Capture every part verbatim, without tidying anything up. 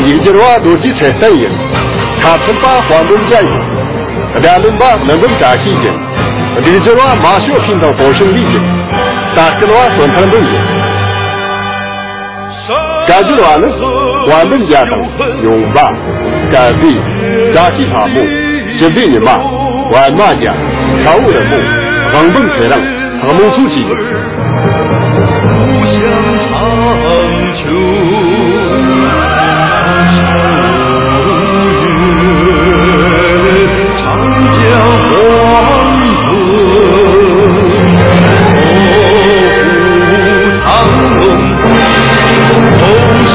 ཡིག་སྒྱུར་བ་རྡོ་རྗེ་ཚེ་བརྟན་ཡིན། ཁ་ཕྱིར་པ་དཔལ་འབུམ་རྒྱལ་ཡིན། སྒྲ་ལེན་པ་ཀླུ་འབུམ་བཀྲ་ཤིས་ཡིན། སྒྲིག་སྦྱོར་བ་མ་ཞོ་ཤིན་དང་པོ་ཧྲིན་ལི་ཡིན། ལྟ་སྐུལ་བ་བསོད་ཐར་འབུམ་ཡིན། སྐད་སྒྱུར་བ་ནི་དཔལ་འབུམ་རྒྱལ་དང་ཡོང་འབའ། སྐལ་བཟང་། བཀྲ་ཤིས་ལྷ་མོ། ཞི་བདེ་ཉི་མ། པདྨ་རྒྱལ། ཤ་བོ་རི་མོ། དབང་འབུམ་ཚེ་རིང་། ལྷ་མོ་ཚོ་ཞིག་ཡིན། 长江黄河，五湖长龙，同是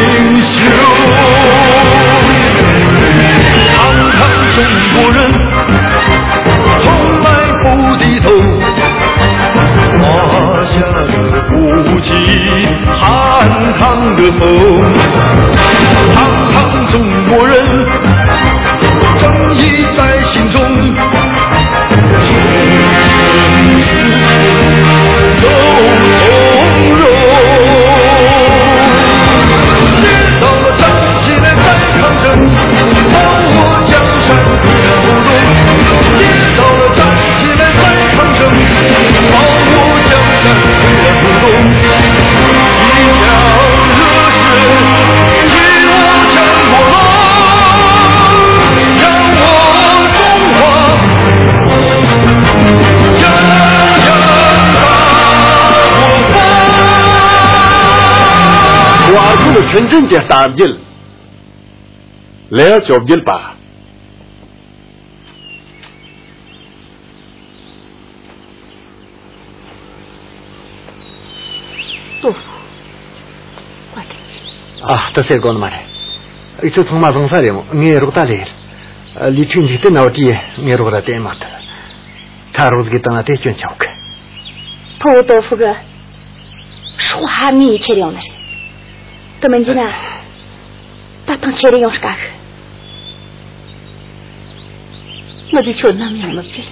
英雄。堂堂中国人，从来不低头。华夏的骨气，汉唐的风。堂堂中国人， 正义在心中，都从容。跌倒了站起来再抗争，忘我江山不要不动。跌倒了站起来再抗争，忘我江山不要不动。一腔热血，一路向过来。 ཁོ་ཨར་ཁུ་ནི་ཆུན་ཆུན་གྱི་གཏམ་རྒྱུད། ལེའུ་བཅོ་བརྒྱད་པ། ལྟོ་ཕུ། བཀའ་དྲིན་ཆེ། ཨ། དེ་ཟེར་དགོས་ནི་མ་རེད། ཨི་ཚོ་ཚང་མ་བཟང་ས་རེད་མོ། ངའི་རོགས་ད་ལེར། ལི་ཁྲི་འཇིག་རྟེན་ན་བ་དེ་ངའི་རོགས་ར་དེ་མ་ཐལ། ད་རོགས་གི་དང་ལ་དེ་སྐྱོན་ཆོག་གི། ཕུ་བོ་ལྟོ་ཕུ་གི་སྲོག་ཧ་ངའི་ཡིད་ཆེས་ཡོང་ནི་རེད། དེ་མིན་གྱི་ན། ད་ཐང་ཁྱེར་ཡོང་དཀའ་གི། ང་ཚོས་ཁྱོད་ནམ་ཡང་མི་བརྗེད།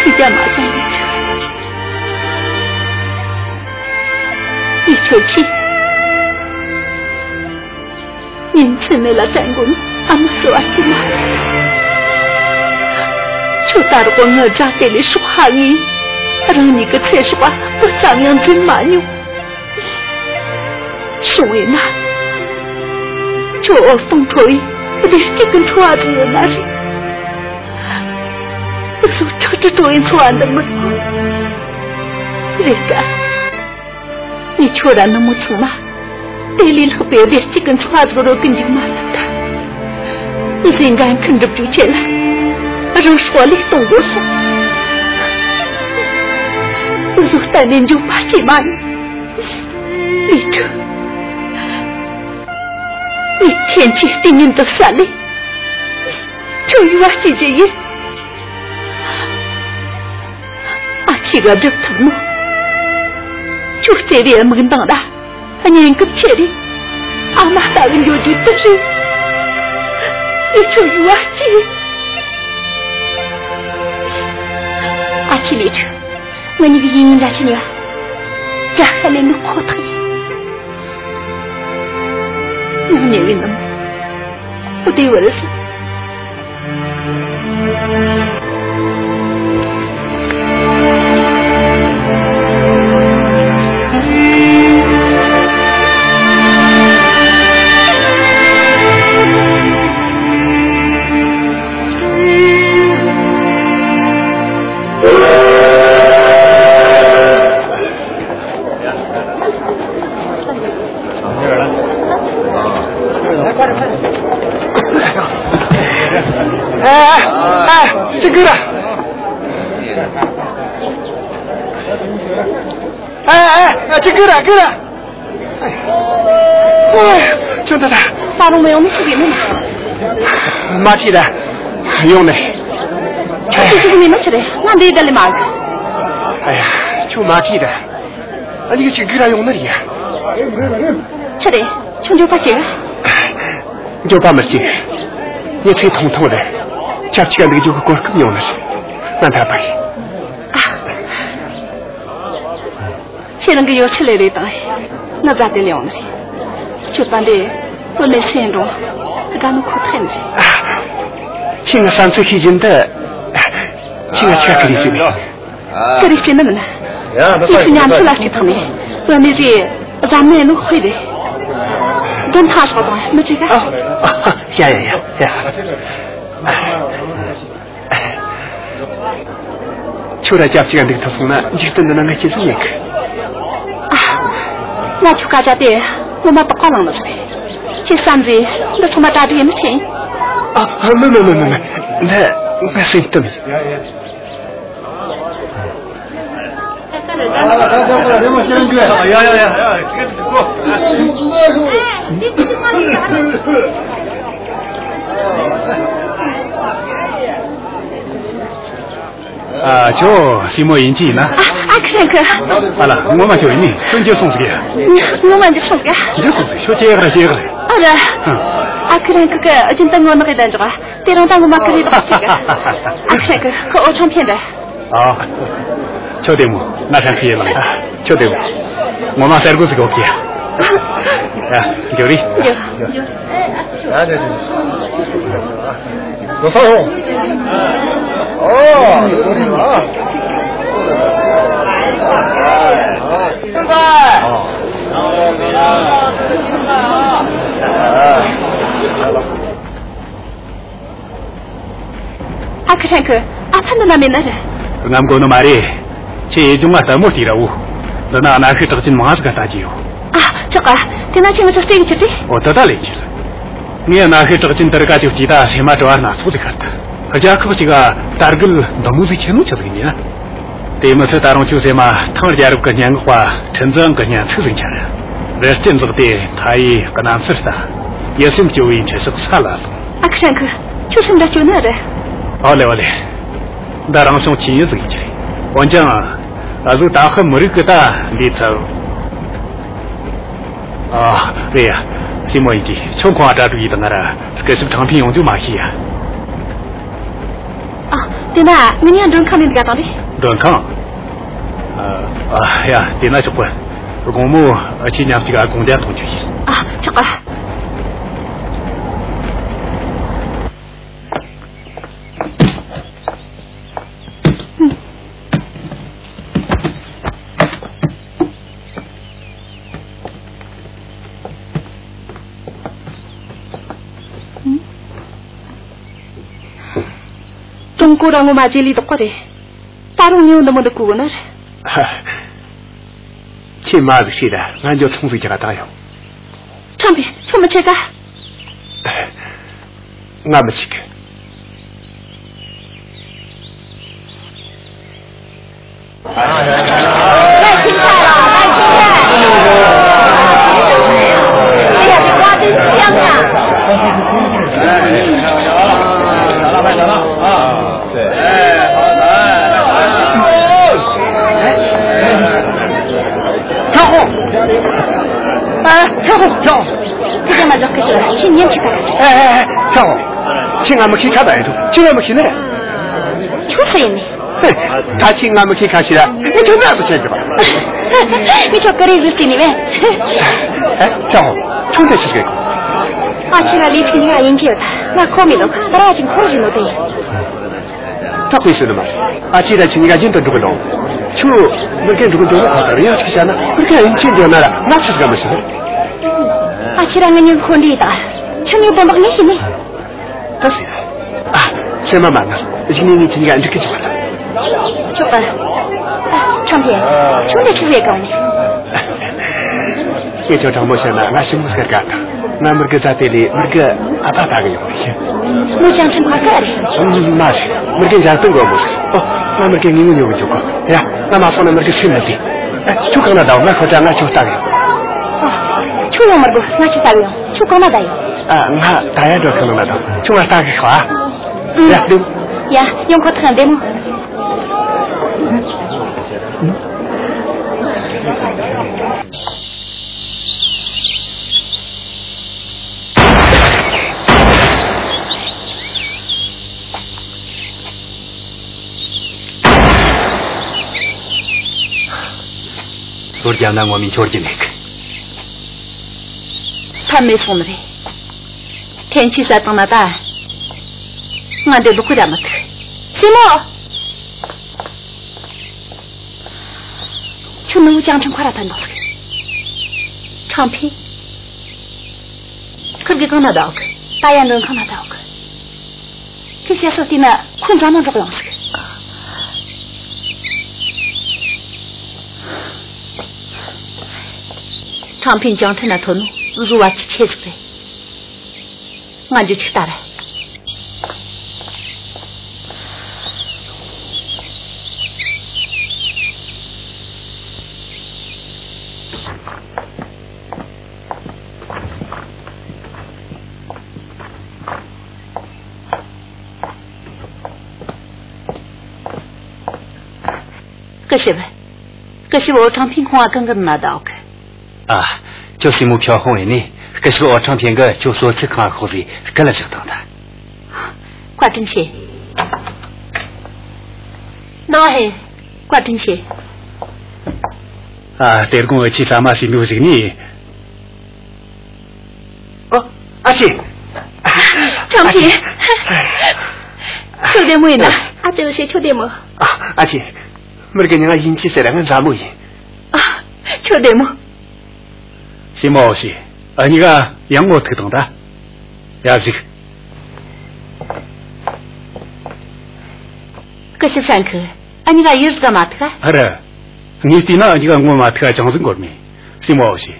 ཁྱེད་ཀྱང་མ་བྱུང་ཡིན། ཡིད་ཆོས་ཆེ། ཉིན་མཚན་མེད་ལ་དྲན་དགོས་ནི་ཨ་མ་བཟོ་བ་ཅི་མ་རེད། ཁྱོད་ད་རོགས་ངའི་དགྲ་དེ་ལས་སྲོག་ཧ་ངེས། རང་ཉིད་ཀྱི་ཚེ་སྲོག་ཨ་སྤུ་ཙམ་ཡང་འཛིན་མ་མྱོང་། སོང་ཡིན་ན། ཁྱོད་འོད་སྟོང་འཕྲོ་བའི་བདེ་སྐྱིད་ཀྱི་འཚོ་བ་དེ་ཡོད་ན་རེད། འུ་ཚོ་ཁྲག་དྲི་བྲོ་བའི་འཚོ་བ་འདི་མི་དགོས། རེད་དྲ། ངས་ཁྱོད་ར་ནུ་མོ་ཚང་མ་དེ་ལས་ལྷག་པའི་བདེ་སྐྱིད་ཀྱི་འཚོ་བ་རོལ་རོལ་གི་འཇུག་མ་ཐུབ་ད། འུ་ཚོས་འགན་འཁུར་འགྲུབ་རྒྱུའི་ཆེད་ལ་རང་སྲོག་བློས་གཏོང་དགོས་སོང་། འུ་ཚོ་གཏན་ནས་འགྱོད་པ་སྐྱེ་མ་ཉན། ལི་ཁྲི། ངས་ཁྱེད་ཀྱི་ལྟས་ངན་དེ་བསལ་ལེ། ཁྱོད་ཡུལ་བ་སྐྱེ་རྒྱུ་ཡིན། ཨ་ཁྱེད་ག་སྒྲུབ་ཐུབ་ནོ། ཁྱོད་བརྩེ་བའི་མིག་མདངས་ལ་བརྙན་སྐུལ་ཆེ་རེད། ཨ་མ་ལྟ་བུ་འགྱོ་རྒྱུ་དེ་རེད། ངས་ཁྱོད་ཡུལ་བ་སྐྱེ། ཨ་ཁྱེད་ལི་ཁྲི། ང་གཉིས་ཀྱི་ཡིན་ཡིན་འདྲ་ཆེ་ནས་བ། དགྲ་ཤ་ལེན་ནི་ཁོ་ཐག་ཡིན། ཡང་ཉེ་བའི་ནམ། བདེ་བར་སོང་། ཨ། ཨ། ཅི་གི་ར། ཨ་ཨ་ཨ། ཅི་གི་ར་གི་ར། ཨོ། ཁྱོད་ད་ད། ད་རུང་མི་ཡོང་ནི་ཆི་གི་མིན། མ་ཁྲིད་ད། ཡོང་ནས། ཁྱོད་ཆི་གི་མིན་མ་ཆི་རེད། ང་འདི་ད་ལས་མ། ཨ་ཡ། ཁྱོད་མ་ཁྲིད་ད། ཨ་ནི་གི་ཅི་གི་ར་ཡོང་ནི་རེད་ཡ། ཆི་རེད། ཁྱོད་འགྱོད་པ་ཆེ་གི། འགྱོད་པ་མི་ཆེ། ངས་ཚེ་ཐུང་ཐུང་རེད། ཆབས་ཅིག་ག་འདུག་རྒྱུ་གི་གོ་སྐབས་ཡོང་ནི་རེད། ང་འཐད་པ་རེད། ཁྱེད་རང་གི་ཡོ་ཆི་ལས་རེད་དང་། ང་བཟའ་དེ་ལས་ཡོང་ནི་རེད། སྤྱོད་པ་འདི་བུད་མེད་སེམས་འགྲོ་དགའ་ནི་ཁོ་ཐག་ཡིན་རེད། ཁྱེད་ང་བསམ་ཚུལ་ཤེས་བཞིན་དུ། ཁྱེད་ང་ཆི་ག་གི་རེད་ཟེར་ནས། ཀི་རི་སྐྱེ་ནི་མིན། ཡ། ཡིག་ཚུལ་ཉམས་ཚོད་ལ་སྐྱེ་ཐག་ནས་བུད་མེད་རེད། བཟའ་མེད་ནོ་དཔེ་རེད། དོན་ཐག་ཆོད་དང་མི་བྱེད་ཀ། ཨ་ཨ། ཡ་ཡ་ཡ་ཡ། ཁྱོད་ར་ཆབས་ཅིག་ག་འདུག་ཐུབ་སོང་ན་འཇིག་རྟེན་འདི་ན་ང་སྐྱིད་སུ་ཉན་གི། ཨ། ང་ཁྱོད་སྐད་ཆ་དེ་ངོ་མ་དོགས་པ་ལངས་ནི་རེད། ཁྱེད་བསམ་རེད། འདི་ཚང་མ་གྲ་སྒྲིག་ཡིན་ནི་ཆེ་ཡིན། ཨ་ཨ། མི་མི་མི་མི་མི། འདི་ང་སེམས་གཏམ་ཡིན། ཨ། ཁྱོད་སྲས་མོ་ཡིན་གྱི་ཡིན་ན། ཨ་ཨ། ཁི་ཧྲན་ཁི། ཨ་ལ། ངོ་མ་ཁྱོད་ཡིན་ནི། ཁྱོད་འགྱོད་སོང་ཟིག་ཡ། ངོ་མ་འགྱོད་སོང་ཟིག་ཡ། འགྱོད་སོང་ཟིག། ཁྱོད་ཅི་ཡག་ར་ཅི་ཡག་རེད། ཨ་ར། ཨ། ཁི་ཧྲན་ཁི་གི་རྒྱུན་དུ་ངོ་ནག་གི་བདེ་འཇོག་དེ་རིང་ད་ངོ་མ་ཀི་རེད་དོ་ཟེར་གི། ཨ་ཁི་ཧྲན་ཁི་ཁོ་འོ་ཆང་འཐེན་རེད། ཨ། ཁྱོད་བདེ་མོ། ང་ཧྲན་ཁི་ཡིན་ལགས། ཁྱོད་བདེ་མོ། ངོ་མ་གསར་འགོད་ཟིག་ཡོད་གི། ཨ། འགྱོ་རེ། འགྱོ། འགྱོ། ཨ། འགྱོ་རེ། འགྱོ། ཨ། འགྱོ་རེ། འགྱོ། ལོ་ས་ཡོང་། ཨོ། ཨ། ཨ། ཨ། ཨ་ཁུ་ཧྲན་ཁུ། ཨ་ཕ་འདི་ན་མེད་ནི་རེད། ངམ་གོ་ནི་མ་རེད། ཁྱེད་ཡེ་ཇུང་ང་ལྟད་མོ་ལྟོས་ར་འོ། འདི་ན་གནའ་ཤུལ་གྲགས་ཅན་མང་ཟིག་ག་ལྟ་རྒྱུ་ཡོད། ཨ། ཆོག་ག། དེ་ན་ཁྱེད་ང་ཚོ་སྟེར་གི་ཁྱེར་ཏེ། འོ། ད་ད་ལས་ཁྱེར། ངས་གནའ་ཤུལ་གྲགས་ཅན་དེར་ག་ཅིག་བལྟས་ད་སེམས་མ་གྲོལ་བ་སྣ་ཚོགས་ཟིག་ཁར་ད། རྒྱལ་ཁབ་གཅིག་ག་དར་རྒུད་འདི་མོ་ཟིག་ཆེ་ནོ་ཆི་ཟིག་ཡིན་ན། དེ་མི་ཚད་ད་རུང་ཁྱོད་སེམས་མ་ཐང་རྒྱལ་རབས་གི་སྙན་ངག་པ་ཁྲི་འཛིན་གི་སྙན་ཚིག་ཟིག་འཆར། རི་རྩེ་འཛེགས་ཏེ་མཐའ་ཡས་གནམ་སར་ལྟ། ཡིད་སེམས་སྐྱོ་བའི་འཕྲིན་ཕྱག་ས་ལ་ལྷུང་། ཨ་ཁུ་ཧྲན་ཁུ། ཁྱོད་སེམས་འདྲ་སྐྱོ་ནི་རེད། ཨོ་ལེ་ཨོ་ལེ། འདི་རང་བྱུང་ཆོས་ཉིད་ཟིག་ཡིན་གྱི་རེད། འོན་ཀྱང་ཨ་ཟུག་ད་ཧི་མི་རིགས་གི་ད་འདི་ཚབ། ཨ། རེད་ཡ། སྲས་མོ་ཡིན་གྱི། ཁྱོད་ཁོང་ཨ་གྲ་སྒྲིག་ཡིས་དང་ང་ར་སྐུ་ཞབས་ཁྲང་ཕིང་ཡོང་རྒྱུ་མ་ཤེས་ཡ། ཨ། དེ་ན་ངེད་གཉིས་མགྲོན་ཁང་ནས་འདི་ག་བཏང་རེད། མགྲོན་ཁང་། ཨ། ཨ་ཡ། དེ་ན་ཆོག་གི། དགོང་མོ་ཁྱེད་མཉམ་གཅིག་ཨ་དགོང་ཇ་འཐུང་རྒྱུ་ཡིན། ཨ། ཆོག་ག། ཀྲུང་གོ་རང་ངོ་མ་རྗེས་ལུས་དོག་པ་རེད། ད་རུང་ཉེ་བོ་འདི་མོ་འདི་གོ་གི་ན་རེད། ཁྱེད་མ་ཟིག་བྱོས་ད། ང་འགྱོ་ཚོང་ཟིག་རྒྱག་ག་ད་ཡོང་། ཁྲང་པི། ཁྱོད་མི་ཆེ་ག། ང་མི་ཆེ་གི། ཁྲང་ཧོ། ཨ། ཁྲང་ཧོ། ཁྲང་ཧོ། ཁྱེད་ཀྱིས་མ་འཇོག་གི་ཞོར་ཁྱེད་ཉན་ཆི་ཁ། ཨ་ཨ་ཨ། ཁྲང་ཧོ། ཁྱེད་ང་མི་ཤེས་ཁ་ད་ཡིན་འདུག་ཁྱེད་ང་མི་ཤེས་ནི་རེད། ཁྱོད་སུ་ཡིན་ནི། ཧེ། ད་ཁྱེད་ང་མི་ཤེས་ཁ་ཤི་ར། ངས་ཁྱོད་ནག་ཏུ་བྱེད་རྒྱུ་བ། ངས་ཁྱོད་ཀུ་རེ་ཟིག་ཟེར་ནི་མེད། ཨེ། ཁྲང་ཧོ། ཁྱོད་འདི་ཆི་ཟིག་རེད། ཨ་ཁྱེད་ང་ལས་ཅིག་ནི་ང་ཡིན་གྱི་ཡོད། ང་ཁོ་མི་ལོ། ད་ར་ཅིག་ཁོ་ར་ཡིན་ནོ་དེ། ཐག་པའི་སུ་ནི་མ་རེད། ཨ་ཅེ་ར་ཁྱེད་གཉིས་ཀ་རྒྱུན་དུ་འགྲོ་གི་འདུག་ཁྱོད་མི་རྒན་འགྲོ་གི་འགྲོ་ནི་ཁ་ཐར་ཡང་ཅིག་བྱ་ན་མི་རྒན་ཡིན་ཁྱེད་འགྲོ་ན་ར་ང་ཆི་ཟིག་ག་མི་ཤེས་ནི། ཨ་ཁྱེད་ར་ང་གཉིས་འཁོན་འདྲིས་དང་ཁྱོད་གཉིས་དོན་དག་ངས་ཤེས་ནི། ད་ཟེར། ཨ། སེམས་མ་མ་ངར། གཞུག་ནས་ངས་ཁྱེད་གཉིས་ཀ་འགྲིག་གི་འཇུག་པ་ད། ཆོག་ག། ཨ། ཁྲང་ཕིང་། ཁྱོད་འདི་ཆི་ཟེར་གང་ནི། ངས་ཁྱོད་དྲང་མོ་བཤད་ན་ང་ཞི་མོ་ཟེར་ག་དང་། ང་མི་རྒན་བཟའ་དེ་ལས་མི་རྒན་ ཨ་ད་ལྟ་གི་ཡོང་རེད། མོ་ཅང་ཁྲིན་ཁ་ཁ་རེད། མ་རེད། མི་རྒན་འཇར་པན་གོ་མོ་ཟིག་ཨོ། ང་མི་རྒན་ངེས་ངེས་ཡོང་གི་འཇུག་གོ། ཡ། ང་མ་སོང་ན་མི་རྒན་སེམས་མི་བདེ། ཨ། ཁྱོད་གང་ན་བསྡད། ང་ཁོ་ད་ང་ཁྱོད་ལྟ་གི་ཡོང་། ཨ། ཁྱོད་ཡོང་མི་དགོས། ང་ཁྱོད་ལྟ་གི་ཡོང་། ཁྱོད་གང་ན་བསྡད་ཡོང་། ཨ། ང་ད་ཡ་འགྲོ་གི་ནང་ན་བསྡད། ཁྱོད་ང་ལྟ་གི་ཤོག་ཨ། ཡ། ཡ། ཡོང་ཁོ་ཐག་བདེ་མོ། ལོ་བརྒྱ་ན་ངོ་མི་འཆོར་གྱི་མེད་གི། ཐབས་མེད་སོང་ནི་རེད། ཐེན་ཆི་བསད་བཏང་ན་ད། ང་འདི་ལོག་གི་ར་མི་ཐུབ། སྲས་མོ། ཁྱོད་ནུ་བོ་ཅང་ཁྲིན་ཁ་ར་ཐན་འདུག་ཁྲང་ཕིན། ཁིར་གི་གང་ན་བསྡད་གི། ད་ཡ་མགྲོན་ཁང་ན་བསྡད་གི། ཁྱོད་བཤད་སྲོལ་བལྟས་ན་ཁོ་འཛམ་གླིང་འགྲོ་གི་ཡོང་ཟིག་ཁྲང་ཕིན་ཅང་ཁྲིན་ན་ཐོན་ནོ་བཟོ་བ་ཆི་ཆེ་ཟིག་རེད། ང་འཇུ་ཆི་ལྟར། སྐུ་ཞབས། སྐུ་ཞབས་ཨོ་ཁྲང་ཕིན་ཁོང་ང་གང་གི་ན་བསྡད་གི། ཨ། ཁྱོད་སྲས་མོ་ཁྱོད་ཧོང་ཡིན་ནི། སྐུ་ཞབས་ཨོ་ཁྲང་ཕིན་གི་ཁྱོད་གསོལ་ཚིགས་ཁང་ཤོག་ཟིག་སྐུ་ལ་བཞག་བཏང་ད། བཀའ་དྲིན་ཆེ། ནོ་ཧེ། བཀའ་དྲིན་ཆེ། ཨ། དེ་དགོང་ཨ་ཅེ་ཟ་མ་ཟོས་ནོ་ཟིག་ནི། ཨ། ཨ་ཅེ། ཁྲང་ཕིན། ཁྱོད་བདེ་མོ་ཡིན་ན། ཨ་ཅེ་ལ་བཤད། ཁྱོད་བདེ་མོ། ཨ། ཨ་ཅེ། མི་རྒན་ང་ཡིན་ཅི་ཟེར། ང་མཛའ་མོ་ཡིན། ཨ། ཁྱོད་བདེ་མོ། སྲས་མོ་ཨོ་ཞེ། འུ་གཉིས་ཀ་ཡང་ངོ་ཐུག་དང་ད། ཡ་གཟིགས། སྐུ་ཞབས་ཧྲན་ཁི། འུ་གཉིས་ཀ་ཡུལ་ཟིག་མ་ཐུག་ཨ། ཨ་ར། ངས་བལྟས་ན་འུ་གཉིས་ཀ་ངོ་མ་ཐུག་ཅང་ཟིག་འགོར་མེད། སྲས་མོ་ཨོ་ཞེ།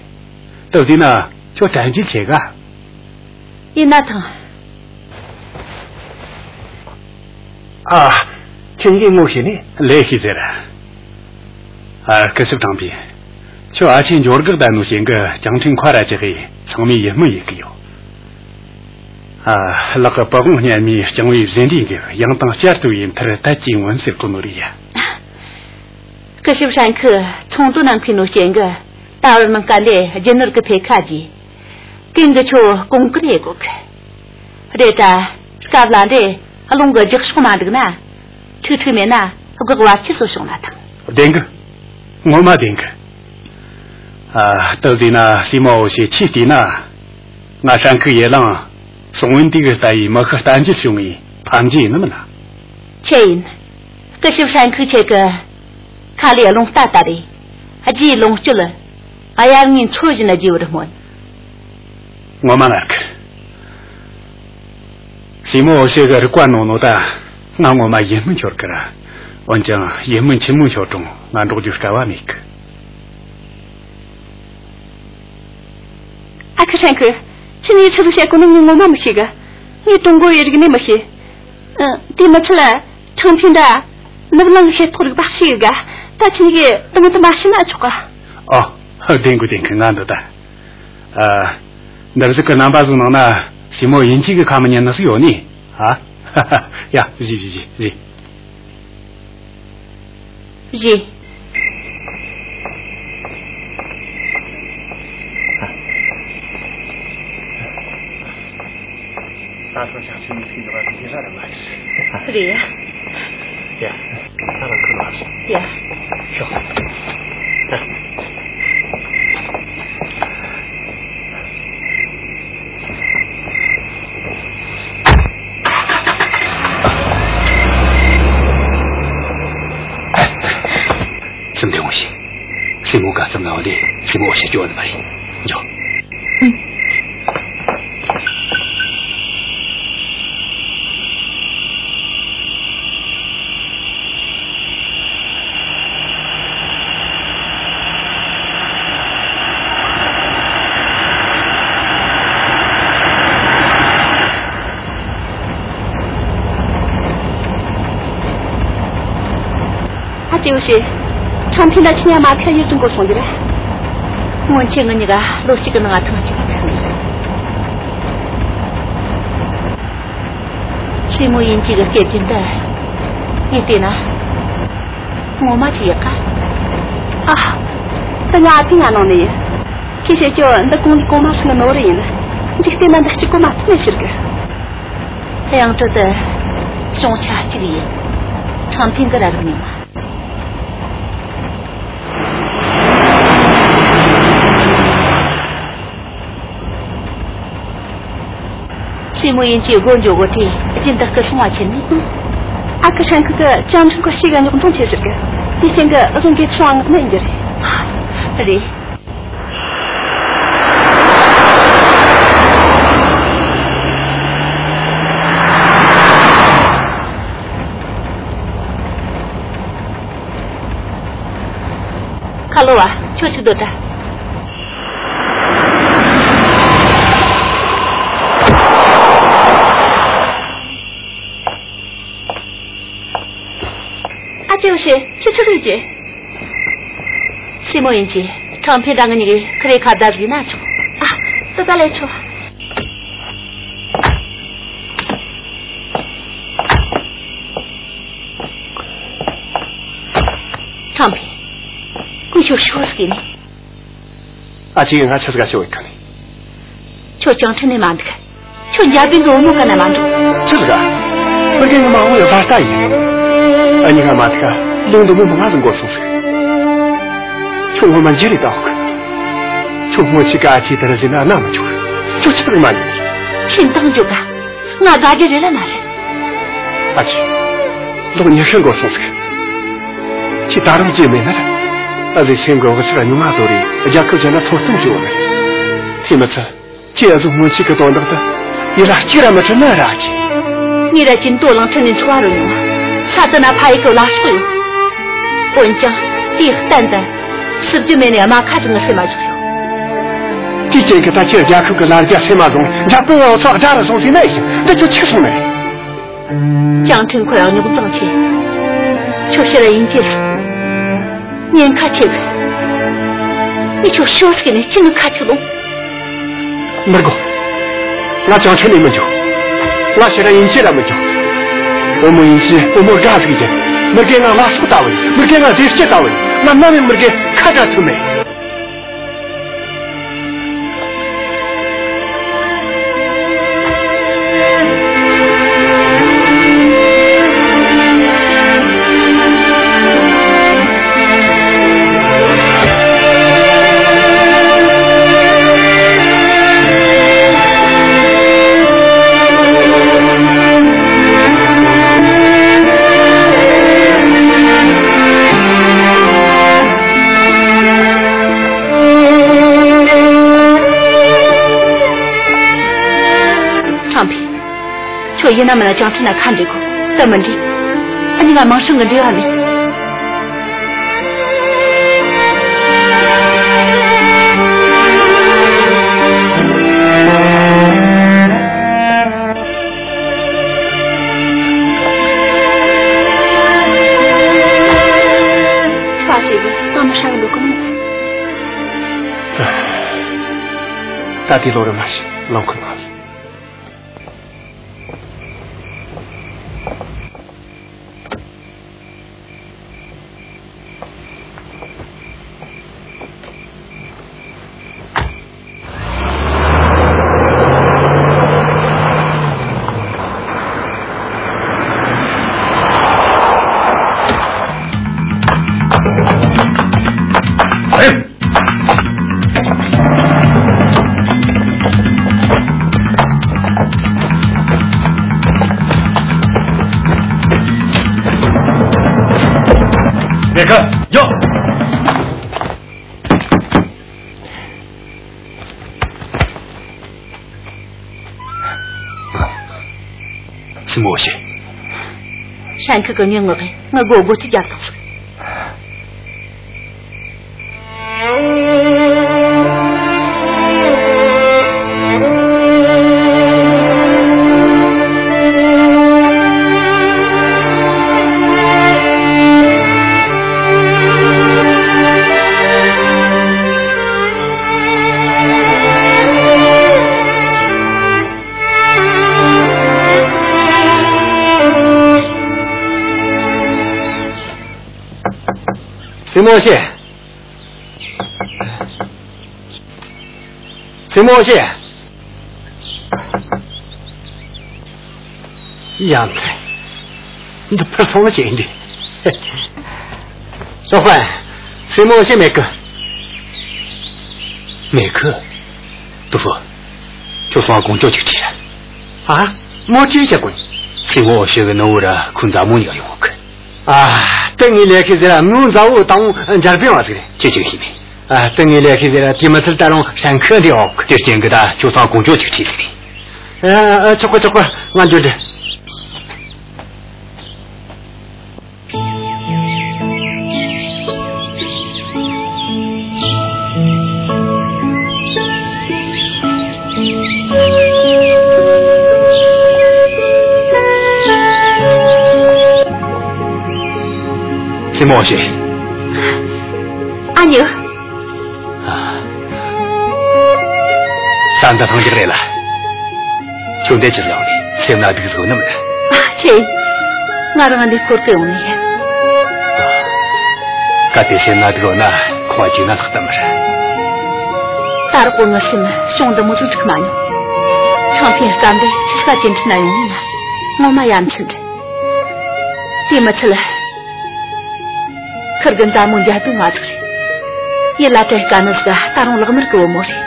དེ་བལྟས་ན་ཁྱོད་དྲན་རྒྱུ་ཆེ་ག། ཡིན་ན་ཐང་། ཨ། ཁྱེད་གཉིས་ཀས་ངོ་ཤེས་ནི། ལོས་ཤེས་ཟེར། ཨ། སྐུ་ཞབས་ཁྲང་ཕིན། ཁྱོད་ཨ་ཅེ་འབྱོར་འགག་བསྡད་ནོ་ཞེ་གི་ཅང་ཁྲིན་ཁ་ར་ཅིག་གིས་ཚང་མས་ཡིད་སྨོན་ཡེད་གི་ཡོད། ཨ། ལག་གི་པི་ཝང་སྙན་མོས་རྐྱང་བའི་བཟི་འདྲའི་འགེབས། ཡང་དང་བསྐྱར་དུ་ཡིས་མཐར་དད་ཀྱིས་ངོ་ཟེར་གོ་ནོ་རེད་ཡ། སྐུ་ཞབས་ཧྲན་ཁི་ཚོང་དོན་ནང་ཁུལ་ནོ་རྐྱེན་གི་ད་བར་ནང་ཀ་ལས་རྒྱུ་ནོར་གི་འཕེལ་ཁ་རྗེས། གན་གི་ཆོ་གོང་བཀུར་ཡེ་གོ་གི། རེད་ད། སྐབས་ལ་འདྲེ་རླུང་གི་རྒྱག་ཕྱོགས་མ་འགྲིག་ན། ཁྲིག་ཁྲིག་མེད་ན་སྒོག་བར་ཆད་བཟོ་བྱུང་ན་ཐང་། བདེན་གི། ངོ་མ་བདེན་གི། ཨ། སྟབས་བདེ་ན་སྲས་མོ་ཨོ་ཞེ་ཁྱེད་བལྟས་ན། ང་ཧྲན་ཁི་ཡེ་ལང་སོང་བན་དེ་གི་ལྟ་ཡི་མི་ཤི་རྟ་འཇིལ་བྱུང་ངི་ཕམ་རྗེས་ཡིན་ནམ་ན། ཆི་ཡིན། སྐུ་ཞབས་ཧྲན་ཁི་ཁྱེད་ཀྱི་ཁ་ལས་རླུང་རྟ་ལྟར་རེད། རྗེས་ལོངས་སྤྱོད་གཡར་ངའི་མཚོ་བཞིན་རྒྱས་པར་སྨོན། ངོ་མ་ངར་གི། སྲས་མོ་ཨོ་ཞེ་གི་རིག་པ་ནོར་ནོ་ད་ང་ངོ་མ་ཡིད་སྨོན་འཆོར་གི་ར། འོན་ཀྱང་ཡིད་སྨོན་ཆི་མོ་འཆོར་རུང་ང་འགྲོགས་རྒྱུ་དཀའ་བ་མེད་གི། ཨ་ཁུ་ཧྲན་ཁི། ཁྱེད་གཉིས་ཆི་ཟིག་བཤད་གོ་ནི་ངས་ངོ་མ་མི་ཤེས་གི། ངས་ཀྲུང་གོ་ཡི་རིག་གནས་མི་ཤེས། ཨ། དེ་མི་ཚད་ལ་ཁྲང་ཕིན་ད་ནུབ་གླིང་གི་ཤེས་ཐོག་རིག་པ་ཤེས་གི། ད་ཁྱེད་གཉིས་ཀས་དུ་མི་དུ་མ་ཤེས་ན་ཆོག་ག། ཨོ། བདེན་གི་བདེན་གི། ང་འདི་ད། ཨ། འདིར་གཟིགས་གི་རྣམ་པ་ཟིག་ནང་ན་སྲས་མོ་ཡིན་ཅི་གི་ཁ་མི་ཉན་ནི་ཟིག་ཡོད་ནི། ཨ། ཡ། བཞེས་བཞེས་བཞེས། བཞེས། ད་ཐོ་ཆ་ཆུ་མི་ཚིག་འདི་བ་འདི་ར་ར་མ་རེད། རེད་ཡ། ཡ། ད་ར་ཁུ་ལ་རེད། ཡ། ཤོག་སེམས་བདེ་མོ་བྱོས། སྲས་མོ་ག་ཙམ་ན་བ་ལས་སྲས་མོ་ཞིག་སྐྱོ་བ་ནི་མ་རེད། འགྱོ། ཡོ་ཤེ། ཁྲང་ཕིན་ད་ཁྱི་ཉ་མ་ཐག་ཡོད་ཙང་གོ་སོང་རྒྱུ་རེད། སྔོན་ཆད་ང་གཉིས་ཀ་ལོ་གཅིག་གི་ནང་ང་ཐེངས་གཅིག་ཐུག་ནི་རེད། སྲས་མོ་ཡིན་གཅིག་གི་སྐྱེ་རྒྱུ་འདི་ངས་བལྟས་ན་ངོ་མ་ཅིག་ཡག་ག་ཨ། ད་ང་ཨ་ཕའི་ང་ནང་ནས་ཡིན། ཁྱེད་བཤད་རྒྱུ་འདི་གོང་ལས་གོང་མ་སོང་ནི་མི་བོ་རེ་ཡིན། འཇིག་རྟེན་ན་འདི་གཅིག་གོ་མ་ཐུབ་ནས་ཟེར་གི། དབྱངས་ཁྲོད་དུ་བྱུང་ཆ་གཅིག་ཡིན། ཁྲང་ཕིན་གི་ར་རིག་མྱོང་། སྲས་མོ་ཡིན་གྱི་སྒོ་འགྱོ་གོ་དུས་རྒྱུན་དུ་སྐུ་སྲུང་བ་ཁྱེར་ནས། ཨ་ཁུ་ཧྲན་ཁུ་གི་ཅང་ཁྲིན་ཁོ་ཤི་ག་རྙོག་འཛིང་ཆེ་ཟེར་གི། དེའི་རྐྱེན་གི་བཟུང་གི་སྲུང་བ་མངགས་ནི་ཡིན་རྒྱུ་རེད། རེད། ཁ་ལོ་བ། ཁྱོད་ཆི་འདོད་ད། ཨ་ཅེ་ཡོ་ཤེ། ཁྱོད་ཆི་ཟིག་བྱེད། སྲས་མོ་ཡིན་གྱི་ཁྲང་ཕིན་དང་ངེད་གཉིས་ཀས་ཁི་རེ་ཁ་བརྡ་ཟིག་ན་ཆོག་ཨ། དེ་ད་ལས་ཆོག་ཁྲང་ཕིན། ངས་ཁྱོད་ཤོད་ཟེར་གི་ནི། ཨ་ཅེ་ཡིས་ང་ཆི་ཟིག་ག་ཤོད་གི་ནི། ཁྱོད་ཅང་ཁྲིན་ནས་མ་འདུག་ཁྱོད་འཇར་པན་གི་བུ་མོ་ག་ན་མ་འགྲོ། ཆི་ཟིག་ག་མི་རྒན་ངི་མ་འོ་ཡ་བཟའ་ལྟ་ཡིན། ཨ་ནི་ང་མ་ཐུག་ལུང་འདི་མོ་མང་ཟིག་འགོར་སོང་ཟིག་ཁྱོད་ངོ་མ་འཇིགས་རེ་ད་འོག་ཁྱོད་སྔོན་ཆད་ག་ཨ་ཅེ་དེ་ར་ཟིན་ན་ན་མི་ཆོག་ཁྱོད་ཆི་ཟིག་མ་ཡིན། ཁྱིམ་ཐང་འཇོག་ག་ང་དགའ་རྒྱུ་རེད་ལ་མ་རེད། ཨ་ཅེ། ལོ་ཉི་ཤུ་འགོར་སོང་ཟིག་ཁྱེད་ད་རུང་སྐྱེས་མེད་ན། ཨ་ཟེ་སེམས་གི་འོག་ཆུ་ར་ཉུང་ང་དོ་རེ་རྒྱལ་ཁབ་ཅན་ན་ཚོར་སྟོན་བྱེད་འོ་མེད། དེ་མི་ཚད། ཁྱེད་ཨ་ཟུ་སྔོན་ཆད་གི་དོན་དག་ཏུ་ཡི་ལ་གཅིག་ར་མི་ཁྲིད་ན་ར་གི། ངས་ར་ཅིན་ཏོ་གླིང་ཕྲན་ནས་འཚོ་བ་རོལ་མྱོང་། ས་དེ་ན་ཕ་ཡུལ་གི་ལ་སོགས་ཡོད། འོན་ཀྱང་དེའི་གཏན་དུ་སྲིད་ཇུས་མེད་ནས་རྨ་ཁ་དུ་ངའི་སེམས་མ་བཞག་ཡོད། དེའི་རྐྱེན་གྱིས་ད་ཁྱེད་རྒྱལ་ཁབ་ཀྱི་ལ་རྒྱ་སེམས་མ་བཟུང་འཇར་པན་བ་འུ་ཚོ་དགྲ་རུ་སོང་ཟིན་ན་ཡིན། འདི་ཁྱོད་ཆིག་སོང་ནི་རེད། ཅང་ཁྲིན་ཁོ་ཡང་རྙོག་འཛིང་ཆེ། ཁྱོད་ཕྱིར་དབྱིན་ཇི་ལ་སོང་། ཉེན་ཁ་ཆེ་གི། ངས་ཁྱོད་ཤོད་ཟེར་ནས་ཅི་ནས་ཁ་ཆུ་ལོང་། མི་དགོས། ང་ཅང་ཁྲིན་ནས་མི་འགྱོ། ང་ཕྱིར་དབྱིན་ཇི་ལ་མི་འགྱོ། བུ་མོ་ཡིན་ཕྱིན་བུ་མོ་དགའ་ཟིག་ཡིན། མི་རྒན་ང་ལ་སོགས་ལྟ་བུ་ཡིན། མི་རྒན་ང་བདེ་སྐྱིད་ལྟ་བུ་ཡིན། ང་ནམ་ཡང་མི་རྒན་ཁ་བྲལ་ཐུབ་མེད། ཁྲང་ཕིན། ཁྱོད་ཡིན་ན་མིན་ན་ཅང་ཁྲིན་ན་ཁ་འབྲལ་དགོས། དེ་མི་འགྲིག་ཨ་ནི་ང་མིང་སྲིང་གི་འབྲེལ་བ་མེད། ད་ཅིག་ང་མི་ཧྲ་གི་འདུག་གི་མིན། ད་དེ་ལོ་རེ་མ་ཤི་ལོང་ཁུ་མ་ལ། ལས་ཀ་ཡོད། སྲིན་མོ་ཞེ། ཧྲན་ཁི་གི་ཉོན་ངག་གིས་ང་སྒོ་སྒོ་ཐུག་རྒྱབ་ཐག་སོང་། སྲས་མོ་ཞེ། སྲས་མོ་ཞེ། ཡ་མཚན། འདི་ཕར་སོང་བ་ཅི་ཡིན་འདི། ཏོག་ཧྥན། སྲས་མོ་ཞེ་མེད་གི། མེད་གི། ཏོག་ཧྥན། ཁྱོད་སོང་ང་དགོང་ཅོག་ཅིག་ཁྲིད་ར། ཨ། མོ་ཅི་བྱེད་དགོས། སྲས་མོ་ཞེ་གི་ནུ་བོ་ར་ཁོའི་མཛའ་མོ་གཉིས་ཡོང་གི། ཨ། དེ་ངས་ལས་ཀ་ཟེར་ར། མོའི་མཛའ་བོ་དང་འཇར་པན་བ་ཟིག་རེད། ཁྱེད་ཅིག་ཤེས་ནས། ཨ། དེ་ངས་ལས་ཀ་ཟེར་ར། དེ་མི་ཚད་ད་རུང་ཧྲན་ཁི་འདི་འོག་དེ་རྐྱེན་གི་ད་ཁྱོད་སོང་ང་དགོང་ཅོག་ཅིག་ཁྲིད་ལེ། ཨ། ཨ། ཆོག་གི་ཆོག་གི། ང་འགྱོ་འདི། སྲས་མོ་ཞེ། ཨ་མྱེས། ས་འདི་ལྷིང་འཇགས་རེད་ལ། ཁྱོད་འདི་ཕྱིར་ཡོང་ནས་སེམས་ན་སྡུག་བཟོ་ནི་མིན། ཨ། ཁྱེད། ང་རང་འདི་འཁོར་གི་ཡོང་ནི་ཡིན། གལ་ཏེ་སེམས་ན་སྡུག་ཡོད་ན་ཁོང་ཅིག་ན་ལྷག་ཏུ་མི་རེད། ད་རག་གོ་ངའི་སེམས་ཞུང་འདི་མོ་ཟིག་འཁྲུག་མ་མྱོང་། ཁྲང་ཕིང་སྐབས་འདི་ཆི་ས་ཅན་ཁྲིད་ན་ཡོང་ནི་ན། ངོ་མ་ཡ་མཚན་རེད། དེ་མི་ཚད། ཁིར་གི་མཛའ་མོ་འཇར་པན་བ་ཟིག་རེད། ཡིད་ལ་དྲན་དཀའ་ནི་ཟིག་ད་རུང་ལག་དམར་གི་བུ་མོ་རེད།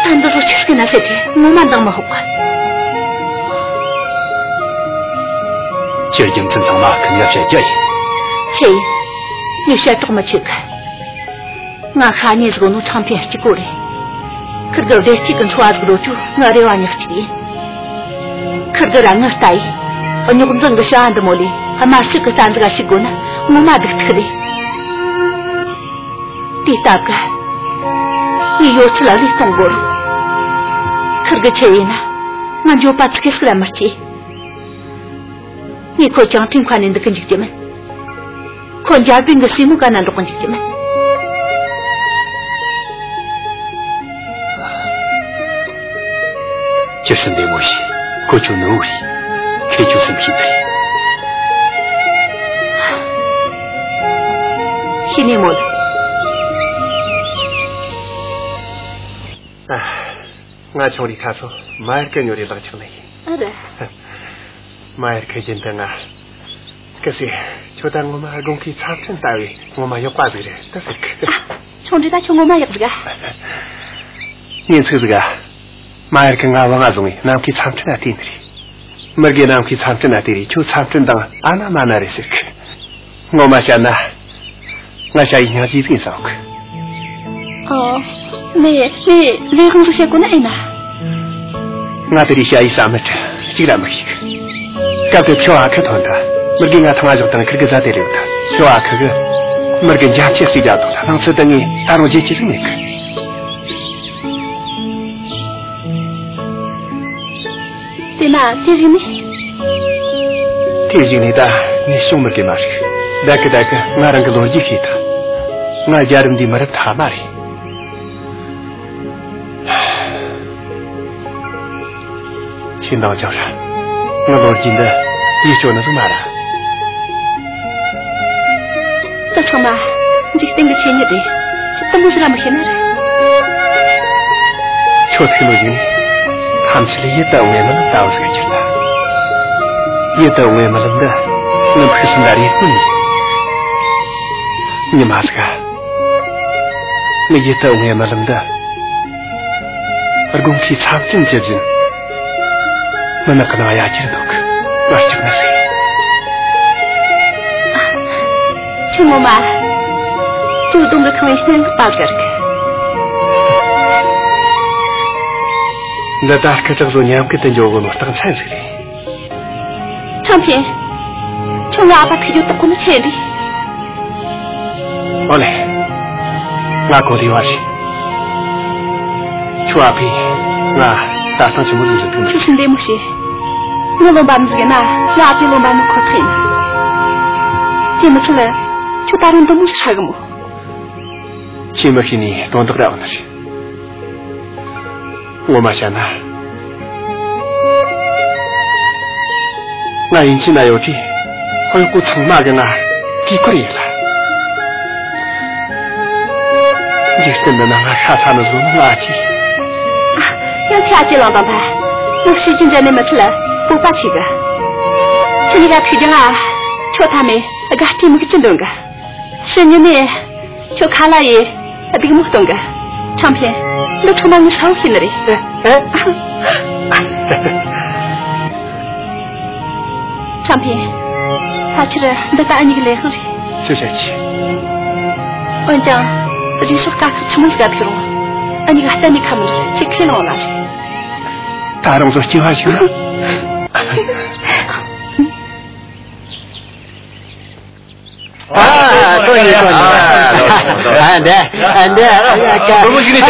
ད་འདི་ཚོ་ཆི་ཟིག་ན་ཟེར་དེ་ངོ་མ་འདང་མི་ཧོག་ག། ཁྱེད་རྒྱུ་མཚན་ཚང་མ་ཁིར་གིས་བཤད་རྒྱུ་ཡིན། ཁྱེད་ཡིན། ངས་བཤད་གྲོགས་མི་ཆེ་གི། ང་ཤ་ཉེ་ཟིག་ནོ་ཁྲང་ཕིང་གཅིག་པོ་རེད། ཁིར་གི་བདེ་སྐྱིད་ཀྱི་འཚོ་བ་ཟིག་རོལ་རྒྱུ་ངའི་རེ་བ་ཉག་གཅིག་ཡིན། ཁིར་གི་ར་ངའི་རྟ་ཡིན། རྙོག་འཛིང་གི་བྱ་བ་འདི་མོ་ལས་དམར་ཕྱུག་གི་རྟ་འདི་ག་ཞུགས་དགོས་ན་ངོ་མ་སྡུག་ཐུག་རེད། དེའི་སྟབས་ཀ་ངས་ཡོད་ཚད་བློས་གཏོང་དགོས་རུང་། ཁིར་གི་ཆེད་ཡིན་ན་ང་འགྱོད་པ་ཚིག་ཟིག་ར་མི་སྐྱེ། ངས་ཁོ་ཅང་ཁྲིམས་ཁ་ནས་འདུག་གི་འཇུག་རྒྱུ་མིན། ཁོ་འཇར་པན་གི་སྲས་མོ་ག་ན་འགྲོགས་གི་འཇུག་རྒྱུ་མིན། ཅི་སྲིད་འདི་མོ་ཞིག་ཁོ་ཁྱོད་ནུ་བོ་རེད། ཁོས་ཁྱོད་སེམས་ཤེས་ནི་རེད། ཤེས་ནི་མོད། ཨ། ང་ཆུང་རིས་ཁ་སོ་མ་ཡར་ཁི་ཉོ་རེ་ལག་ཆགས་ནི་ཡིན། ཨ་རེད། མ་ཡར་ཁི་རྒྱུན་དུ་ང་། སྐུ་སྲས། ཁྱོད་ད་ངོ་མ་དགུན་ཁའི་ཚབ་ཁྲིམས་ལྟ་བུའི་ངོ་མ་ཡག་པ་ཟིག་རེད་ད་ཟེར་གི། ཨ། ཆུང་རིས་ད་ཁྱོད་ངོ་མ་ཡག་ཟིག་ཨ། ཉིན་ཚིག་ཟིག་ཨ། མ་ཡར་ཁི་ང་བ་ང་བཟུང་བའི་ནམ་མཁའི་ཚབ་ཁྲིམས་ལ་བལྟས་ནི་རེད། མི་དགེ་ནམ་མཁའི་ཚབ་ཁྲིམས་ལ་བལྟས་རེད། ཁྱོད་ཚབ་ཁྲིམས་དང་ཨ་ན་མ་ན་རེད་ཟེར་གི། ངོ་མ་བཤད་ན། ང་ཞ་ཡི་སྙིང་རྗེ་ཟིག་ཡིན་བསམ་གི། ཨོ། ངས་ངས་ལས་དབང་དུ་བྱེད་དགོས་ན་ཨེ་ན། ང་དེ་རིང་ཞ་ཡི་བསམ་མེད་གཅིག་ར་མི་ཤེས་གི། སྐབས་དེར་ཁྱོ་ཨ་ཁུ་ཐོན་ད། མི་དགེ་ང་ཐང་ང་བཞག་དང་ཁིར་གི་ཟ་དེ་རེད་ད། ཁྱོ་ཨ་ཁུ་གི། མི་དགེ་འཇབ་ཆེ་སྲིད་རྒྱ་དང་ལྷང་ཚུལ་དེ་ངས་ད་རུང་རྗེད་ཆེ་ཟིག་མེད་གི། དེ་ན་དེ་རིང་ནི། དེ་རིང་ནི་ད་ངས་བྱུང་མི་དགེ་མ་རིག། ད་གི་ད་གི་ང་རང་གི་ལོ་རྒྱུས་ཤེས་ད། ང་རྒྱལ་རབས་འདི་མི་རབས་ཐ་མ་རེད། ཁྱེད་འདང་རྒྱག་ར། ང་ལོ་རྒྱུས་འདི་ཡིད་སྐྱོ་ནི་ཟིག་མ་ར། ད་ཚང་མ་འཇིག་རྟེན་གྱི་ཆོས་ཉིད་རེད། ཅི་ལྟ་མོ་ཟིག་ར་མི་ཤེས་ན་ར། ཁྱོད་ཐུགས་ལོ་ཡིན་ནི། ཐམས་ཅད་ལ་ཡིད་དུ་འོང་བའི་རྨི་ལམ་ལྟ་བུ་ཟིག་གྱུར་ལ། ཡིད་དུ་འོང་བའི་རྨི་ལམ་འདི་ངའི་ཕུགས་སུ་འདར་ཡིད་ཀུན་ཡིན། ཉི་མ་ཟིག་ག། ངའི་ཡིད་དུ་འོང་བའི་རྨི་ལམ་འདི། དགུན་ཁའི་ཚབ་ཏུ་འཇིབ་བཞིན། མི་ནག་གི་ནང་ཡ་ཁྱེར་འདུག་གི། མ་སྐྲག་ན་ཟེར། ཆུ་ངོ་མ། ཁྱོད་གདོང་གི་ཁང་བའི་སྙན་ངག་པ་གར་གི། འདི་ད་སྐད་གྲགས་བཟོ་ཉམས་གི་དུ་འཇོག་གོ་ནོ་རྟགས་མཚན་ཟིག་རེད། ཁྲང་ཕིང་། ཁྱོད་ང་ཨ་ཕ་ཐུག་རྒྱུ་དག་གོ་ནི་ཆེ་འདི། ཨོ་ལེ། ང་གོ་རེ་བ་རེད། ཁྱོད་ཨ་ཕས་ང་ལྟ་སྟངས་ཆི་མོ་ཟིག་ཟིག་ཐུག་ནི། ཁྱོད་སུན་འདེ་མོ་བྱེད། ངའི་བློ་འབབ་ཟིག་ཡིན་ན་ང་ཨ་ཕའི་བློ་འབབ་ནི་ཁོ་ཐག་ཡིན། དེ་མི་ཚད་ལ་ཁྱོད་ད་རུང་འདི་མོ་ཟིག་ཧྲ་གི་མོ། ཁྱེད་མི་ཤེས་ནི་དོན་དག་ར་བ་ནི་རེད། ངོ་མ་བཤད་ན། ང་ཡིན་གཅིག་ན་ཡོད་དུས། ཧོལ་གོ་ཚང་མ་གི་ང་ དེ་ཁོ་རེད་ལ། འཇིག་རྟེན་འདི་ན་ང་ཤ་ཚ་ནི་བཟོ་ནི་ང་ཅི། ཡང་ཁྱེད་ཅི་ལང་དང་ད། ངོ་ཤེས་ཀྱི་འདྲ་ནི་མི་ཚེ་ལ་སྤོབས་པ་ཆེ་གི། ཁྱེད་གཉིས་ཀ་ཐུག་རྒྱུ་ང་ཁྱོད་ཐ་མའི་དགའ་སྤྲོའི་མིག་ཆུ་འདོན་གི། ཕྱི་ཉིན་ནས་ཁྱོད་ཁ་ལ་ཡི་སྡུག་མོ་གཏོང་གི། ཁྲང་ཕིན། འདི་ཁྲོ་མ་ངའི་ཚ་བོ་ཤེས་ནི་རེད། ཨེ། ཨེ། ཁྲང་ཕིན། ཕལ་ཆེར་འདི་ལྟ་ཨ་མྱེས་ཀྱི་ལས་དབང་རེད། ཅི་བྱ་ཆི། འོན་ཀྱང་རེས་སོགས་དཀའ་ཁག་ཆི་མོ་ཟིག་ག་ཐུག་རུང་ཨ་མྱེས་ཀ་གཏན་ནས་ཁ་མི་ལོག་ཁྱེད་ཁས་ལོངས་ལ་རེད། ད་རུང་བཟོ་སྐྱེ་བ་ཞིག་ན། ཨ། ཁོ་ཡིན། ཁོ་ཡིན། ཨ། འདི། ཨ། འདི། ཨ། ཡ། ཀ། ཁོ་མོ་ཞིག་ནས།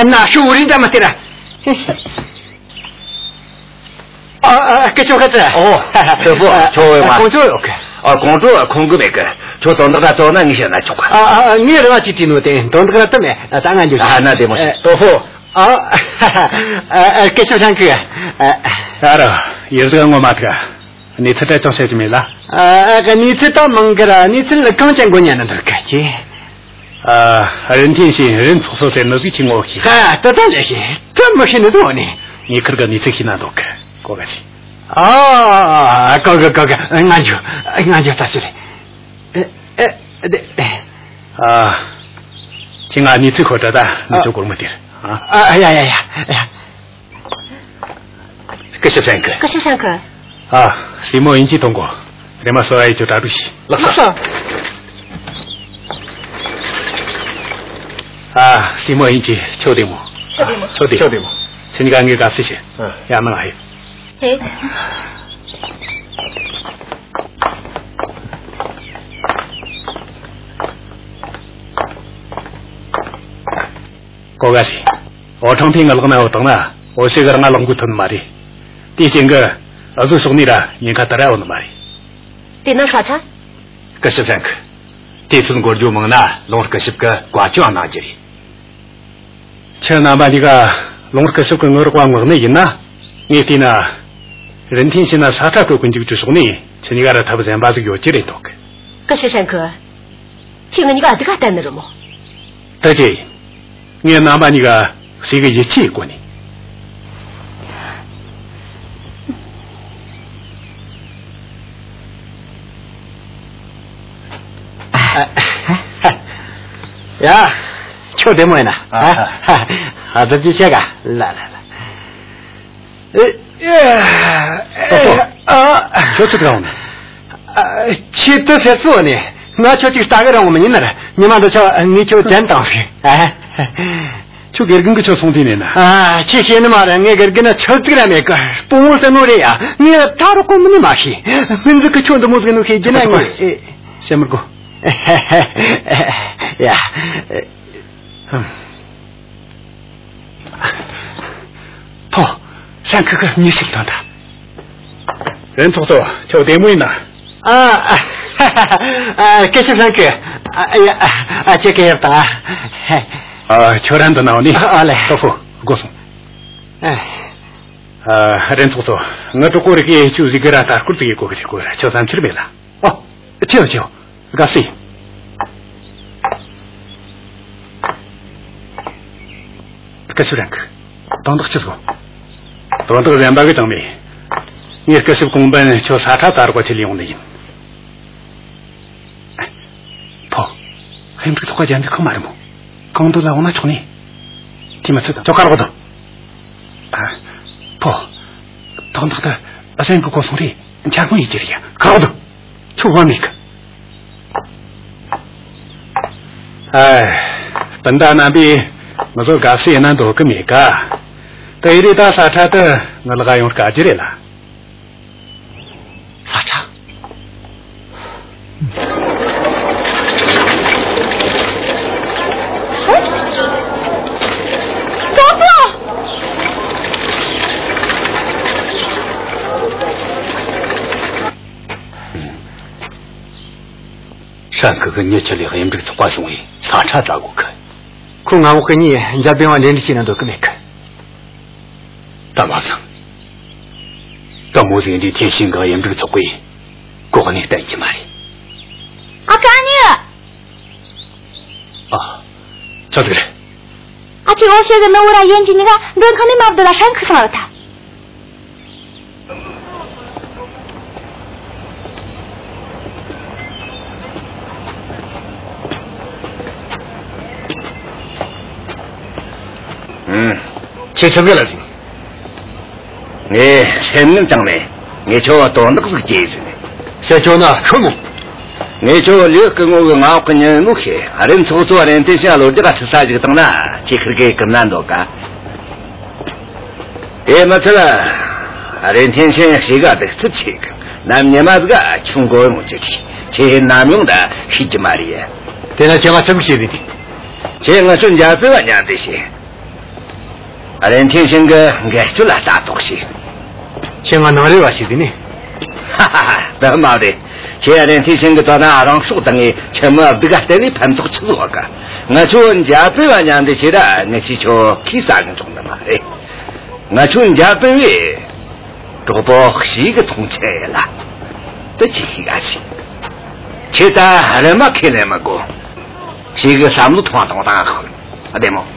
ཨ། ན་ཤུ་རིན་ད་མ་སྟེར། ཨ། ཨ། སྐུ་ཞབས་ཁ་ཚ། ཨོ། ཁྱོད་ཕོ། ཁྱོད་བས་མ། ཁོང་ཚོ་ཡོད་གི། ཨ། ཁོང་ཚོ་ཁོང་གི་མེད་གི། ཁྱོད་དོན་དག་ན་ཚོགས་ན་ངས་བཤད་ན་ཆོག་གི། ཨ། ཨ། ངས་རེ་བ་ཅིག་བྲིས་ནོ་དེ་དོན་དག་ན་དུ་མེད། ད་ང་འགྱོ། ཨ། ན་བདེ་མོ་བྱོས། ཨོ་ཧོ། ཨ། ཨ། ཨ། སྐུ་ཞབས་ཧྲན་ཁི། ཨ། ཨ་ར། ཡེ་ཟིག་ངོ་མ་ཐུག་གནས་ཚུལ་འདྲ་ཅུང་བཤད་རྒྱུ་མེད་ལ། ཨ། ཨ། གནས་ཚུལ་ད་མང་གི་ར། གནས་ཚུལ་གང་ཅན་གོ་ཉན་ན་འདོད་གི་ཅི། ཨ། རིན་ཐེན་ཞིང་རིན་ཚོགས་གསོ་ཟེར་ནི་ཟིག་ཅིག་ངོ་ཤེས། ཨ། ད་ད་ལས་ཤེས། ད་མི་ཤེས་ནི་དོ་ནི། ངས་ཁིར་གི་གནས་ཚུལ་ཤེས་ན་འདོད་གི། གོ་ག་ཅི། ཨ། གོ་གི། གོ་གི། ང་འགྱོ། ང་འགྱོ་ད་ཅི་རེད། ཨེ། ཨེ། ཨེ། ཨ། ཁྱེད་ང་གནས་ཚུལ་ཁོ་ད་ད་ནི་ཨ། ཅོ་གོར་མི་སྟེར། ཨ། ཨ། ཡ་ཡ་ཡ་ཡ། སྐུ་ཞབས་ཧྲན་ཁི། སྐུ་ཞབས་ཧྲན་ཁི། ཨ། སྲས་མོ་ཨིན་ཅི་ཐོང་གོ། རེ་མ་སོ་ཨ་ཡི་ཅོ་གྲ་སྒྲིག་ཤིག། ལགས་སོ། ལགས་སོ། ཨ། སྲས་མོ་ཨིན་ཅི་ཁྱོད་བདེ་མོ། ཁྱོད་བདེ་མོ། ཁྱོད་བདེ། ཁྱོད་བདེ་མོ། ཁྱེད་གཉིས་ཀ་ངས་དགའ་བསུ་བྱེད། ཨ། ཡ་ནང་ཨ་ཡི། ཧེ། གོ་ག་ཟིག། འོ། ཁྲང་ཕིང་ང་ལག་ན་འོ་བཏང་ན་འོ་ཤེ་གི་རང་ང་ལག་འགུལ་ཐོན་མ་རེད། དེའི་རྐྱེན་གི་ཨ་ཟོ་ཕྱོགས་ནས་ར་ཉེན་ཁ་དེ་ར་འོ་ནི་མ་རེད། དེ་ན་ས་ཆ། སྐུ་ཞབས་ཧྲན་ཁི། དུས་ཚོད་འགོར་རྒྱུ་མང་ན་ལོང་སྐུ་ཞབས་གི་བཀའ་ཆོས་གནང་རྒྱུ་རེད། ཁྱེད་རྣམ་པ་གཉིས་ཀ་ལོང་སྐུ་ཞབས་གི་ངོ་རོགས་པ་མངགས་ནི་ཡིན་ན། ངས་བལྟས་ན། རིན་ཐེན་ཞིང་ན་ས་ཁྲ་བཀོད་གི་འཇུག་རྒྱུ་ཕྱོགས་ནས་ཁྱེད་གཉིས་ཀ་ར་ཐབས་གཞན་པ་ཟིག་ཡོད་རྒྱུ་རེད་འདོད་གི། སྐུ་ཞབས་ཧྲན་ཁི། ཁྱེད་ང་གཉིས་ཀ་སྡུག་ག་གཏན་ནི་རེད་མོ། ད་ཅི། ངས་རྣམ་པ་གཉིས་ཀ་ཟས་གི་ཡིད་ཆེས་གོ་ནི། ཡ། ཁྱོད་བདེ་མོ་ཡིན་ན། ཨ། ཨ། ཨ། ད་ཅི་བྱེད་ག་ལ་ལ་ལ། ཨོ་ཧོ། ཨ། ཁྱོད་ཚོ་གང་། ཨ། ཁྱེད་དུ་ཟེར་ཚོ་ནི། ང་ཁྱོད་ཅིག་ལྟ་གི་རང་མི་ཉན་ནར། ཉི་མ་འདི་ཆ་ངས་ཁྱོད་དྲན་བཏང་ཟིག། ཨ། ཁྱོད་དགེ་རྒན་གི་ཁྱོད་སོང་དུས་ནས་ན། ཨ། ཁྱེད་ཤེས་ནི་མ་རེད། ངས་དགེ་རྒན་ན་ཆོད་ཚིག་ར་མེད་གི། སྤོ་བོ་ཟེར་ནོ་རེད་ཡ། ངས་ད་རུ་གོ་མི་ནི་མ་ཤེས། སྔོན་ཟིག་གི་ཁྱོད་འདི་མོ་ཟིག་ནོ་ཤེས་རྒྱུ་ན་ངས། བཤད་མི་དགོས། ཡ། ཐོ། ཧྲན་ཁི་ཁི་མྱི་ཞིག་ཐོན་ད། རིན་ཚོགས་གཙོ། ཁྱོད་བདེ་མོ་ཡིན་ན། ཨ། ཨ། སྐུ་ཞབས་ཧྲན་ཁི། ཨ། ཡ། ཨ། ཁྱེད་ཀྱི་ཡབ་དང་། ཨ། ཁྱོད་རང་འདི་ན་འོ་ནི། ཨ་ལེ། ཏོ་ཧྥུ། སྒོ་སོང་། ཨ། ཨ། རིན་ཚོགས་གཙོ། ངའི་གྲོགས་པོ་རིག་གི་ཁྱོད་ཟིག་གི་ར་ལྟ་སྐོར་ཟིག་གི་གོ་གི་ཁྱེད་གོ་ར་ཁྱོད་བསམ་འཆར་མེད་ལ། ཨོ། ཅི་ཡོད་ཅི་ཡོད། དགའ་བསུ་ཡིན། སྐུ་ཞབས་ཧྲན་ཁི། དོན་དག་ཅི་ཟིག། དོན་དག་གཞན་པ་གི་ཅང་མེད། ངས་སྐུ་ཞབས་གོང་འབན་ཁྱོད་ས་ཁྲ་བཙལ་རོགས་བྱེད་ལ་ཡོང་ནི་ཡིན། ཕོ། ཧེམ་ཕྲུག་ཐོག་ཁ་རྒྱ་འདི་ཁོ་མ་རེད་མོ། གང་འདོད་ལ་འོང་ན་ཆོག་ནི། དེ་མ་ཚད་ཅོ་ཁ་རོག་དོ། ཨ། ཕོ། དོན་དག་ད་ཨ་ཞང་གི་གོ་སོང་རེད། འཆར་ངོ་ཡིད་ཀྱི་རེད་ཡ། ཁ་རོག་དོ། ཁྱོད་བ་མེད་གི། ཨ། སྤུན་ཟླ་རྣམ་པས་ང་ཚོ་དགའ་བསུ་ཡེད་ན་འདོད་གི་མེད་ཀ། དེ་ཡི་རེད། ད་ས་ཁྲ་དེ་ང་ལག་ག་ཡོང་དཀའ་རྒྱུ་རེད་ལ། ས་ཁྲ། ཧྲན་ཁི་གི་མྱི་ཁྲིད་ལས་གཡུ་འབྲུག་ཚོགས་པ་སོང་བས་ས་ཁྲ་བཙལ་དགོས་གི། ཁོ་ང་འོག་གི་གཉིས་འཇར་པན་བ་འབྲེལ་འདྲིས་བྱས་ན་འདོད་གི་མེད་གི། ད་མ་བཟང་། དེ་མོ་ཟིག་འདི་ཐེན་ཤིང་གི་གཡུ་འབྲུག་ཚོགས་པས་ གོ་གནས་བསྟན་གྱི་མ་རེད། ཨ་ཁུ་ཨ་ནེ། ཨ། ཆི་ཟིག་རེད། ཨ་ཅེ་འོ་ཤེ་གི་ནུ་བོ་ར་ཡན་གྱི་གཉིས་ཀ་མགྲོན་ཁང་ནས་མར་བསྡད་ལ་ཧྲན་ཁུ་སོང་བ་ད། ཁྱེད་ཆི་ཟིག་ལ་ཟིན། ངས་སེམས་ངན་ཅང་མེད། ངས་ཁྱོད་དོན་དག་ཟིག་བྱེད་ཟིན། ཤེས་ཁྱོད་ན་ཤོད་མོ། ངས་ཁྱོད་ལིའུ་སྐུ་ངོ་གི་མངའ་འོག་གི་མྱི་མོ་ཤེས། ཨ་རིན་ཚོགས་གཙོ་རེན་ཐེན་ཤིན་ལོ་རྒྱུས་ཁྲི་ས་ཞིག་བཏང་ན་ཁྱེད་ཁིར་གེ་གི་ན་འདོད་ག། དེ་མ་ཚད། ཨ་རིན་ཐེན་ཤིན་ཞིག་ག་སྡིག་རྩུབ་ཆེ་གི། ནམ་ཉི་མ་ཟིག་ཁྱོད་མགོ་ཡོང་ཅི་གི། ཁྱེད་ནམ་ཡོང་ད་ཤེས་ཀྱི་མ་རེད། དེ་ན་ཁྱེད་ང་ཙམ་ཤེས་ཟིན། ཁྱེད་ང་ཚོ་འཇར་པན་བ་མཉམ་དུ་ཤེས། ཨ་རིན་ཐེན་ཤིན་གི་འགལ་རྐྱེན་ལ་ལྟ་རྟོག་བྱེད། ཁྱེད་ང་ནང་རེ་བ་ཞིག་དེ་ནི། ཧ་ཧ་ཧ། དེ་མ་རེད། ཁྱེད་ཨ་རིན་ཐེན་ཤིན་གི་དོ་ན་རང་སྲོག་བཏང་ངས་ཁྱིམ་མི་སྡུག་ག་བསྟན་ནས་ཕན་ཐོགས་ཆི་ཟིག་ཡོད་ག། ང་ཚོ་འཇར་པན་བ་མཉམ་དུ་བྱེད་ར་ངེད་ཀྱིས་ཁྱོད་ཁས་ས་གི་འཇོག་ནི་མ་རེད། ང་ཚོ་འཇར་པན་བས། གྲོགས་པོ་ཞིག་གི་མཐོང་ཆེན་ཡེད་ལ། དེ་ཅི་ཞིག་ཨ་ཞིག་ཁྱེད་ད་རེ་མ་ཁས་ལེན་མི་དགོས། ཞིག་གི་བསམ་བློ་ཐོངས་གཏོང་དང་ཨ། བདེ་མོ།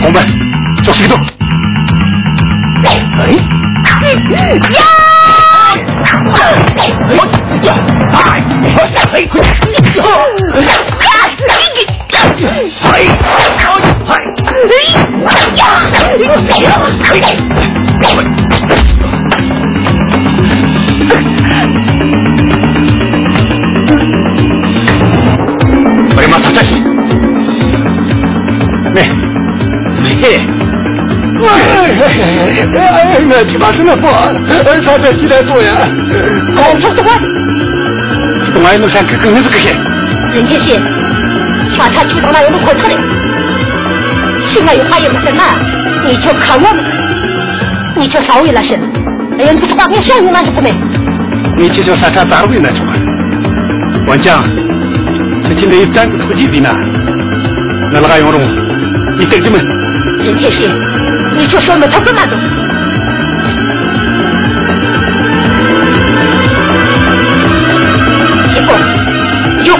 གོང་མ། ཅོག་ཞིག་འདུག་རེམ་མ་ས་ཆ་ཤི། ནེ། ནེ། ངའི་ཐུགས་མ་ཟིན་ན་པོ། ས་ཆ་ཤི་ལ་ཏོ་ཡ། གོང་ཚོགས་ཏོ། ང་ཡི་ནུ་ཤང་གི་གི་ངི་ཟིག་གི་ཤེ། རིན་ཆེན་ཤེས། ས་ཆ་ཁྱོད་དང་ན་ཡོད་ནོ་ཁོ་ཐག་རེད། ཤི་ང་ཡོད་ཁ་ཡོད་མི་ཟེར་ན། ངས་ཁྱོད་ཁ་བ་མི། ངས་ཁྱོད་ས་བོ་ཡིན་ལ་ཤི། ཡང་ཐུག་ཐུག་པ་ངས་ཤ་ཡོང་ན་ཆོག་གི་མེད། ངས་ཁྱེད་ཚོ་ས་ཁྲ་དར་བའི་ན་ཆོག་གི། འོན་ཀྱང་། ཁྱེད་ཀྱི་འདི་ཡིབ་ཐང་གི་ཐུགས་རྗེ་འདི་ན། ང་ལ་ག་ཡོང་རུང་། ངས་སྟེར་རྒྱུ་མིན། ཡིན་ཐེ་ཤེས། ངས་ཁྱོད་ཤོར་མི་ཐུབ་གི་མ་འདུག་ཞིག་གོ། ཡོ།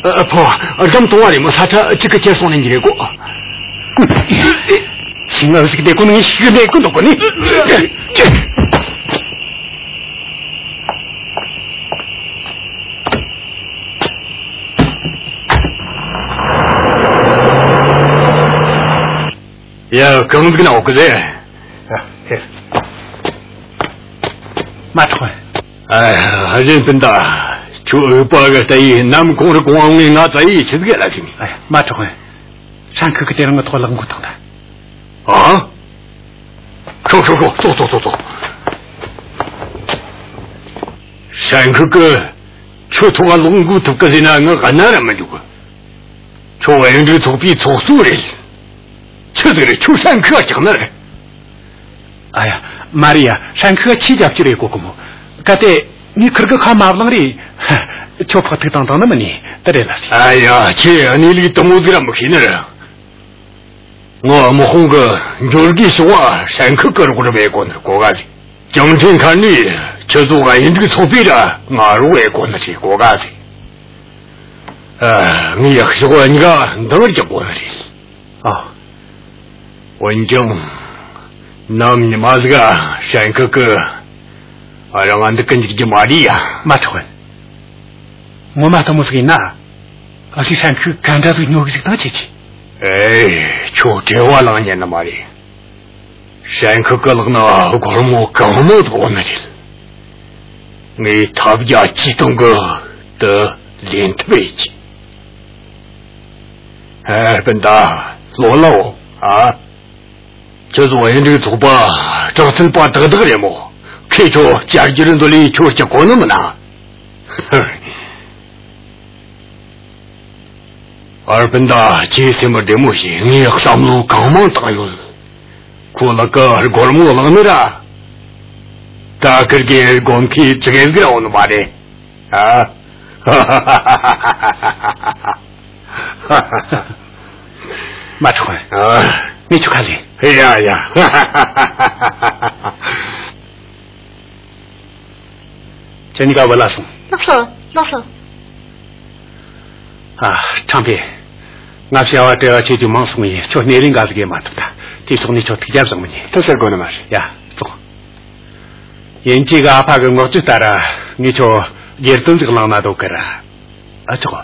ཨ། ཕོ། རྒྱམ་གཏོང་བ་རེད་མོ། ས་ཆ་གཅིག་གི་ཁྱེར་སོང་ནས་འགྱུར་རེ་གོ། ཤིང་ང་ཟིག་དེ་ཀུན་ངས་ཤིག་མེད་ཀུན་འདུག་གོ་ནི། ཡ། གང་འདུག་ན་འོག་གི་ཟེ། མ་ཐོན། ཨ། རེད་པིན་ད། ཁྱོད་འུ་པ་གི་ལྟ་ཡི་ནམ་གུང་རི་གུང་ངས་ང་ཙ་ཡི་ཆི་ཟིག་ལ་ཟིན། ཨ། མ་ཐོན། ཧྲན་ཁུ་གི་དེ་རིང་གི་ཐོག་ལག་འགུལ་བཏང་ད། ཨ། ཤོག་ཤོག་ཤོག་ཤོག་ཤོག་ཤོག་ཧྲན་ཁུ་གི་ཁྱོད་ཐོག་ལག་འགུལ་ཐུབ་གི་ཟེར་ན་ང་ག་ན་ར་མི་འཇུག་གི། ཁྱོད་ཨེ་འབྲུག་ཚོགས་པའི་ཚོགས་གཙོ་རེད། ཆི་ཟིག་རེད། ཁྱོད་ཧྲན་ཁུ་ག་ཅག་ན་རེད། ཨ་ཡ། མ་རེད་ཡ། ཧྲན་ཁུ་ག་ཆི་རྒྱབ་ཀྱི་རེད་གོ་གི་མོ། གལ་ཏེ། ངས་ཁིར་གི་ཁ་མ་བླངས་རེ། ཁྱོད་ཕོག་ཐུག་བཏང་བཏང་ནི་མིན་ནི་དེ་རེད་ལ། ཨ་ཡ། ཁྱེད་གནས་ལུགས་དེ་མོ་ཟིག་ར་མི་ཤེས་ནི་རེད། ངོ་དམག་དཔུང་གི་འབྱོར་གི་ཤོག་བ་ཧྲན་ཁུ་ཀི་རོགས་རམ་ཡེ་གོ་ནི་གོ་ག་ཟིག། ཅང་ཁྲིན་ཁ་ནས་ཁྱོད་ཚོ་ག་ཡིན་འདུག་ཚོགས་པས་ར་ང་རོགས་ཡེ་གོ་ནི་ཆེ་གོ་ག་ཟིག། ཨ། ངས་ཡག་ཤོག་བ་གཉིས་ཀ་འདང་རྒྱག་གོ་ནི་རེད། ཨ། འོན་ཀྱང་ནམ་ཉི་མ་ཟིག་ཧྲན་ཁུ་ཀི་རང་ང་འདུག་གི་འཇུག་རྒྱུ་མ་རེད་ཡ། མ་ཆོག་གི། ངོ་མ་ལྟ་མོ་ཟིག་ཡིན་ན། ཨ་ཞེ་ཧྲན་ཁུ་ག་འདྲ་ཟིག་ཉོ་གི་ཟིག་དང་ཁྱེད་ཀྱིས། ཨེ། ཁྱོད་བྲེལ་བ་ལངས་ཉན་ནི་མ་རེད། ཧྲན་ཁུ་ཀི་ལག་ན་སྒོར་མོ་གང་མང་ཟིག་ཡོད་ནི་རེད། ངས་ཐབས་བརྒྱ་ཇུས་སྟོང་གིས་དེ་ལེན་ཐབས་ཡེད་རྒྱུ། ཨ། སྤུན་ཟླ་ལོ་ལོ། ཨ། ཁྱེད་ཚོ་ཨེ་འབྲུག་ཚོགས་པ་དྲག་རྩལ་པ་དག་དག་རེད་མོ། ཁོས་ཁྱོད་བསྐྱར་བསྒྱུར་འདོད་ལས་ཁྱོད་སྐྱོན་གོ་ནི་མིན་ན། ཨར་སྤུན་ཟླ། ཁྱེད་སེམས་པ་བདེ་མོ་བྱོས། ངས་བསམ་བློ་གང་མང་བཏང་ཡོད། ཁོ་ལག་གི་སྒོར་མོ་བརླག་ནི་ར། ད་ཁིར་གི་སྒོམ་ཁའི་ཙི་གེ་ཟིག་ར་ཡོད་ནི་མ་རེད། ཨ། མ་ཆོག་གི། ཨ། ངས་ཁྱོད་ཁ་ལས། ཡ་ཡ། ཁྱེད་གཉིས་ཀ་བུད་ལ་སོང་། ལགས་སོ། ལགས་སོ། ཨ། ཁྲང་ཕེ། ང་བྱ་བ་བྲེལ་བ་ཆེ་རྒྱུ་མང་སོང་ཡིན། ཁྱོད་སྣེ་རིང་འགའ་ཟིག་ཡེ་མ་ཐུབ་ད། དེའི་ཐོག་ནས་ཁྱོད་ཐུགས་རྒྱལ་བཞེངས་མི་ཉན། དེ་ཟེར་དགོས་ནི་མ་རེད། ཡ། བཙོང་། ཡིན་གཅིག་གི་ཨ་ཕ་གི་མངགས་བཅོལ་ལྟར་ངས་ཁྱོད་སྒེར་དོན་ཟིག་བླངས་ན་འདོད་གི་ར། ཨ་ཆོག།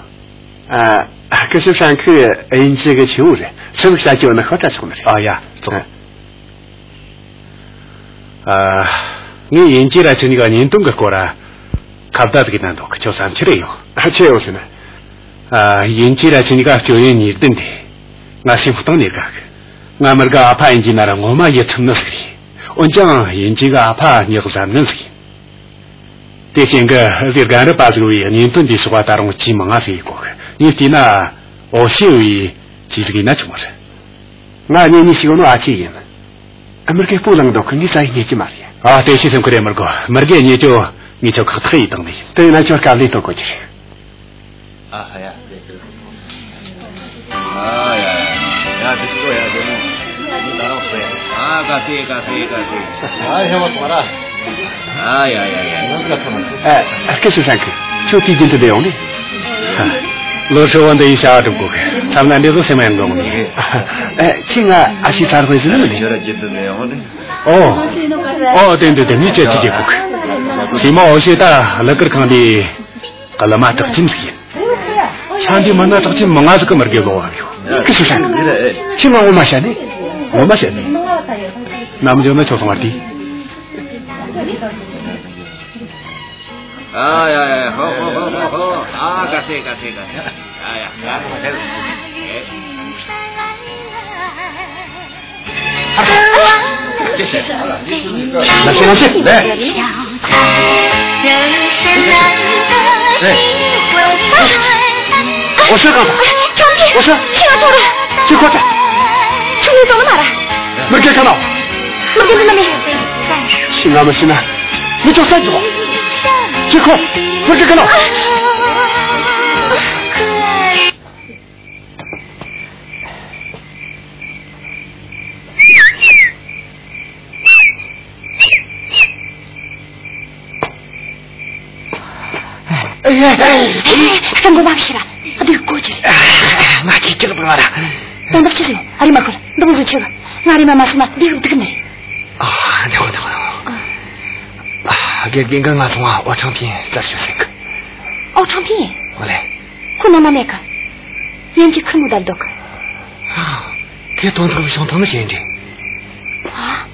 ཨ། ཀི་ཤུ་ཧྲན་ཁི་དབྱིན་ཇི་གི་ཆེ་བོ་རེད། ཆི་ཟིག་བྱ་རྒྱུ་ཡོད་ན་ཤོད་ད་ཆོག་ནི་རེད། ཨ་ཡ། བཙོང་། ཨ། ངས་དབྱིན་ཇི་ར་ཁྱེད་གཉིས་ཀ་གཉེན་སྟོན་གི་སྐོར་ར་ཁ་བརྡ་ཟིག་གནང་འདུག་གི། ཁྱོད་བསམ་འཆར་རེ་ཡོད། ཨ། ཆི་ཡོད་ཟེར་ན། ཨ། དབྱིན་ཇི་ར་ཁྱེད་གཉིས་ཀ་སྤྱོད་ཡོན་གཉིས་ལྡན་དེ། ང་སེམས་གཏིང་ནས་དགའ་གི། ང་མི་དགའ་ཨ་ཕ་ཡིན་གྱི་ན་ར་ངོ་མ་ཡིད་ཚིམ་ནི་ཟིག་རེད། འོན་ཀྱང་དབྱིན་ཇི་གི་ཨ་ཕ་སྙེག་གཟབ་ནན་ཟིག་ཡིན། དེ་རྐྱེན་གྱིས་ཟེར་རྒན་རབས་པ་ཟིག་བས་གཉེན་སྟོན་འདི་ཞོགས་པ་ད་རུང་ཅི་མང་ང་ཟིག་ཡེ་གོ་གི། ངས་བལྟས་ན་འོ་ཤེས་བས་ཅི་ཟིག་ཡིན་ན་ཆུང་བ་རེད། ང་གཉེན་ཉེ་ཞིག་ཡོད་ནོ་ཨ་ཅེ་ཡིན། ཨ། མི་དགེ་སྤོ་ལངས་འདུག་གི། ངས་ཙ་ཡི་རྙེད་ཀྱི་མ་རེད། ཨ། དེ་ཤི་སེམས་ཁུར་རེ་མི་དགོས། མི་དགེ་རྙེད་རྒྱུ་ངས་ཁྱོད་ཁག་ཐེག་ཡེ་བཏང་ནི་ཡིན། དེ་ཡིན་ན་ཁྱོད་དཀའ་ལས་གཏོང་དགོས་ཀྱི་རེད། ཨ་ཧ་ཡ། ཨ་ཡ་ཡ། ཡ་དེ་ཅི་གོ་ཡ་དེ་མོ། མི་ད་རང་སོ་ཡ། ཨ་ག་ཟེ་ག་ཟེ་ག་ཟེ། ཨ་ཧེ་བ་སོང་ར། ཨ་ཡ་ཡ་ཡ། ཨ། སྐད་ཤོད་ཧྲན་ཁི། ཁྱོད་དུས་རྒྱུན་དུ་འདི་ཡོང་ནི། ལོ་ཧྲིལ་བོ་འདི་ཡིས་བྱ་བ་སྒྲུབ་དགོས་གི། མཚམས་ན་འདི་ཚོ་སེམས་ཡང་འགོག་ནི། ཨ། ཁྱེད་ང་ཨ་ཕྱི་ཚར་དཔེ་ཟིན་ནི་མིན་ནི། ཨོ། ཨོ་དེ་འདི་དེ་ངས་ཁྱེད་ཅི་བྱེད་དགོས་གི། ཁྱེད་མ་འོ་ཤེས་ད་གླུ་གར་ཁང་འདི། ག་ལ་མ་དྲག་ཁྱིམ་ཟིག་ཡིན། ཤང་འདི་མ་ན་དྲག་ཁྱིམ་མང་ང་ཟིག་གི་མི་དགེ་ལོ་བ་ཡོད། ཀི་ཤུ་ཧྲན། ཁྱེད་ང་ངོ་མ་བཤད་ནི། ངོ་མ་བཤད་ནི། ནམ་འཇོག་ན་ཆོག་སོང་བ་དེ། ཨ་ཡ་ཡ། ཧོ་ཧོ་ཧོ་ཧོ་ཧོ། ཨ་ག་ཟེ་ག་ཟེ་ག་ཟེ། ཨ་ཡ་ཡ། ལགས་སེ་ལགས་སེ། ལགས། འོ་ཤོད་གང་། འོ་ཤོད། ཁྱོད་ཁོ་ཐ། ཁྱོད་ངའི་དོན་མ་ར། མི་དགེ་ཁ་ནོ། མི་དགེ་འདི་ན་མེད། ཤི་ང་མི་ཤི་ན། མི་ཅོག་ས་ཅོག། ཁྱོད་ཁོ། མི་དགེ་ཁ་ནོ། སེམས་པ་མ་ཤི་ར། ཨ་དེ་གོ་ཅི། མ་ཁྱེད་ཅི་ལ་བུད་མ་ར། དོན་དག་ཅི་ཟིག་ཨ་རི་མ་ཁོལ་འདི་མོ་ཟིག་ཆེ་གི། ང་རི་མ་མ་སོང་ན་འདི་གི་འདུག་ནི། ཨ་འདི་གོ་འདི་གོ། ཨ་དགེ་རྒན་གི་ང་སོང་ཨ་ཨོ་ཁྲང་ཕིན་ཙར་ཞིག་ཟིག། ཨོ་ཁྲང་ཕིན། ཨོ་ལེ། ཁོ་ནང་ན་མེད་གི། ཡིན་གཅིག་ཁུར་མོ་བསྡད་འདུག། ཨ། དེ་དོན་དག་བྱུང་ཐང་ནི་ཅི་ཡིན་དྲི། ཨ།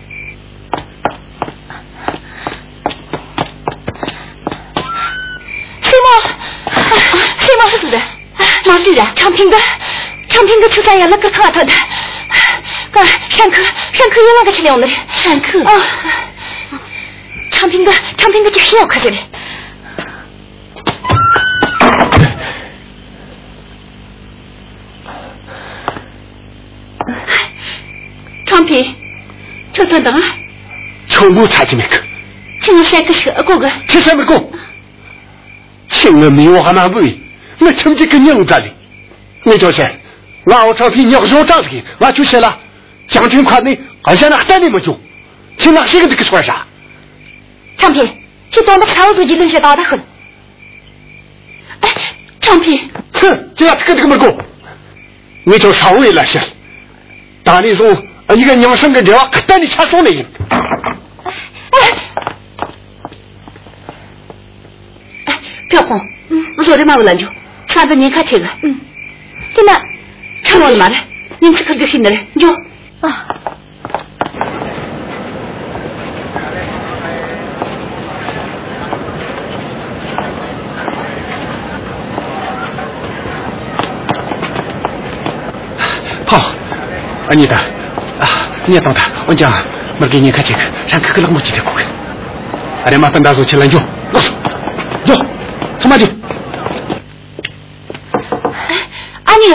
སྲས་མོ། སྲས་མོ་ཧུ་ཟེར། མ་བྲིས་ར། ཁྲང་ཕིང་གི། ཁྲང་ཕིང་གི་ཆུ་ཚན་ཡར་ལ་ཀིར་ཁང་ང་ཐོན་ཏེ། ཀ་ཧྲན་ཁི། ཧྲན་ཁི་ཡིད་ལ་ག་ཆི་ལས་ཡོང་ནི་རེད། ཧྲན་ཁི། ཨ། ཁྲང་ཕིང་གི། ཁྲང་ཕིང་གི་ཅིག་ཤེས་ཡོད་ཁ་ཟེར་རེད། ཁྲང་ཕིང་། ཁྱོད་ཐོན་དང་། ཁྱོད་ངོ་ཚ་གི་མེད་གི། ཁྱོད་ངོ་བཤད་གི་ཤི་ཨ་གོ་གི། ཁྱོད་བཤད་མི་གོ། དེ་ངའི་མིག་འོག་དམར་པོ་ཡིན། ངའི་ཁྱིམ་གྱི་ཀི་ཉིང་འདྲ་ལི། ངས་ཁྱོད་བཤད། ང་འུ་ཚང་ཕའི་ཉག་གཞུང་དྲང་ཟིག་ཡིན། ང་ཁྱོད་བཤད་ལ། ཅང་ཁྲིན་ཁ་ནས་གཞན་ན་གཏན་ནས་མི་འཇུག། ཁྱེད་ལག་ཤེས་ཀྱི་འདུག་གི་སོང་ཤ། ཁྲང་ཕིན། ཁྱེད་དོན་དག་ཚ་བོ་བཟོ་རྒྱུ་ལོན་བྱེད་ད་ད་ཤོད། ཁྲང་ཕིན། ཁྱེད་ཁྱེད་ལ་ཐུག་གི་འདུག་མི་དགོ། ངས་ཁྱོད་ཧྲ་བོ་ཡིན་ལ་བཤད། ད་ནས་བཟུང་འུ་གཉིས་ཀྱི་མིང་སྲིང་གི་འབྲེལ་བ་གཏན་ནས་ཆད་སོང་ནི་ཡིན། ཕེ་ཧོང་། བཟོ་རེ་མ་བུ་ལ་འཇུ། ས་འདི་ཉེན་ཁ་ཆེ་གི། དེ་ན། ཁྲ་མོ་ལ་མ་རེད། ཉིན་ཚིག་ཁུར་གི་ཤིན་ནི་རེད། འཇུ། ཕོ། ཨ་ནི་ད། ཨ། ཉེ་དང་ད། འོན་ཀྱང་། མི་དགེ་ཉེན་ཁ་ཆེ་གི། ཧྲང་ཁི་གི་ལག་མོ་ཅི་ཐེ་གོ་གི། ཨ་རེ་མ་ཏན་ད་བཟོ་ཆེ་ལ་འཇོ། ལོག་སོ། འཇོ། ཚང་མ་འཇོ། ཨ་ནི།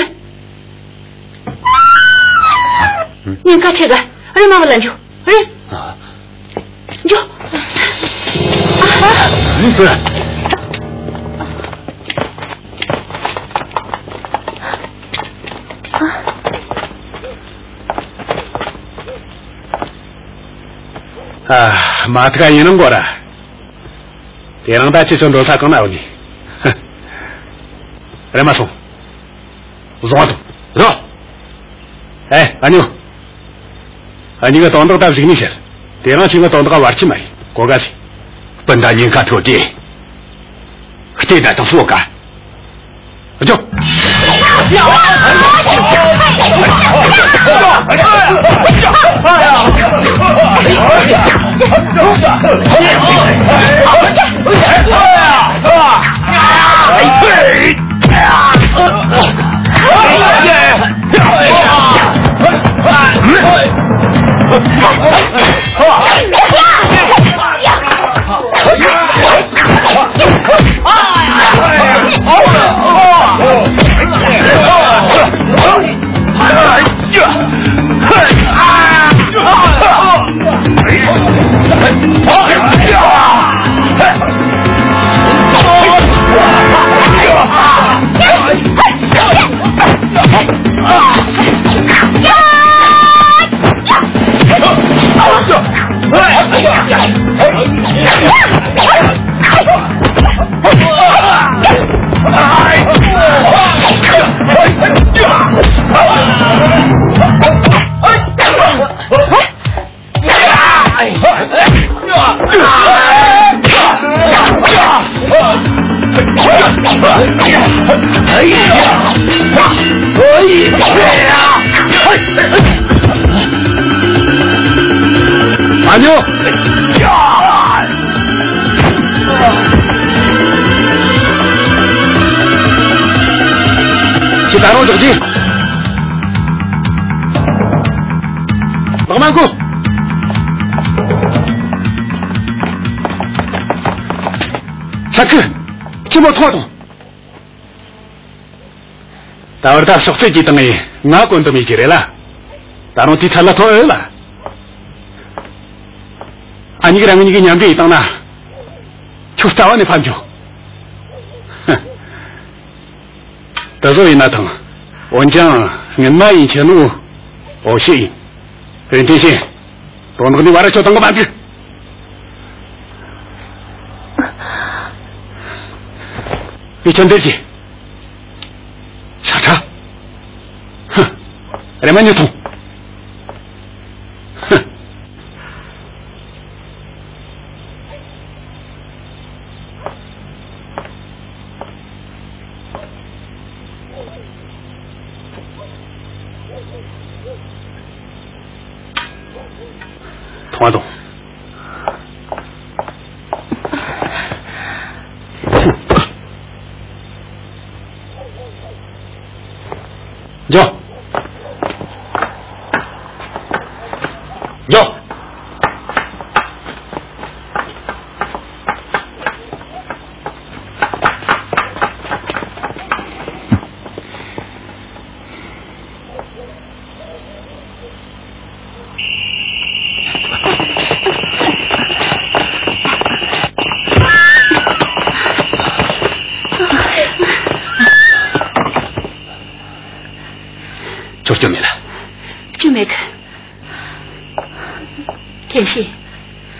ཉེན་ཁ་ཆེ་གི། ཨ་རེ་མ་བུ་ལ་འཇོ། རེད། འཇོ། ཨ། མ་ཐུག་ཡིན་ནང་གོ་ར། དེ་རིང་ད་ཁྱེད་ཚོ་འགྲོ་ས་གང་ན་ཡོད་ནི། རེམ་མ་སོང་། བཟུང་བ་དང་། རོ། ཨེ། ཨ་ཉོ། ཨ་ཉི་གི་དོན་དག་ད་གཟིགས་ནས་བཤད། དེ་རིང་ཁྱེད་ངའི་དོན་དག་ག་བར་ཆད་མ་ཡིན། གོ་ག་ཟིག། སྤུན་ཟླ་ཉེན་ཁ་ཐོག་དེ། ལྟོས་ད་དང་སོ་ག། འཇོ། ཨ་ཉོ། ཁྱེད་ད་རུང་འཇོག་རྒྱུ། ལག་མ་འགུ། ཆ་ཁུ། ཁྱི་མོ་ཐོ་དང་། ད་བར་ད་ཕྱོགས་ཚད་ཀྱི་སྟེང་ནས་ང་བཀོད་འདོམས་ཡེད་ཀྱི་རེད་ལ། ད་རུང་དེའི་ཐད་ལ་ཐོན་ཨེ་ལ། ཨ་ཉིག་རང་ཉིག་གི་མཉམ་འབྲེལ་ཡེད་སྟངས་ན། ཁྱོད་རྩ་བ་ནས་ཕམ་བྱུང་། དེ་བཟོ་ཡིན་ན་ཐང་། འོན་ཀྱང་སྔོན་མ་ཡིན་ཁྱེད་ནོ། འོ་ཤེས་ཡིན། རིན་ཐེན་ཤེས། དོན་དག་འདི་བར་ཆད་གཏོང་གི་མ་འཇུག། ཡི་ཆ་འདིར་གྱིས། ཤ་ཁྲ། ཧུ། རེ་མ་ཉོ་ཐོང་། ཧུ། ཐོང་བ་དང་། འཇོག། འཇོག། 真没看。天心，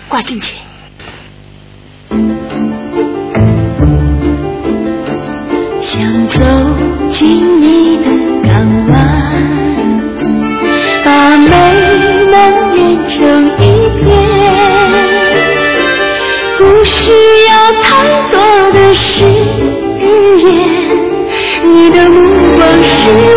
挂进去。想走进你的港湾，把美梦圆成一片，不需要太多的誓言，你的目光是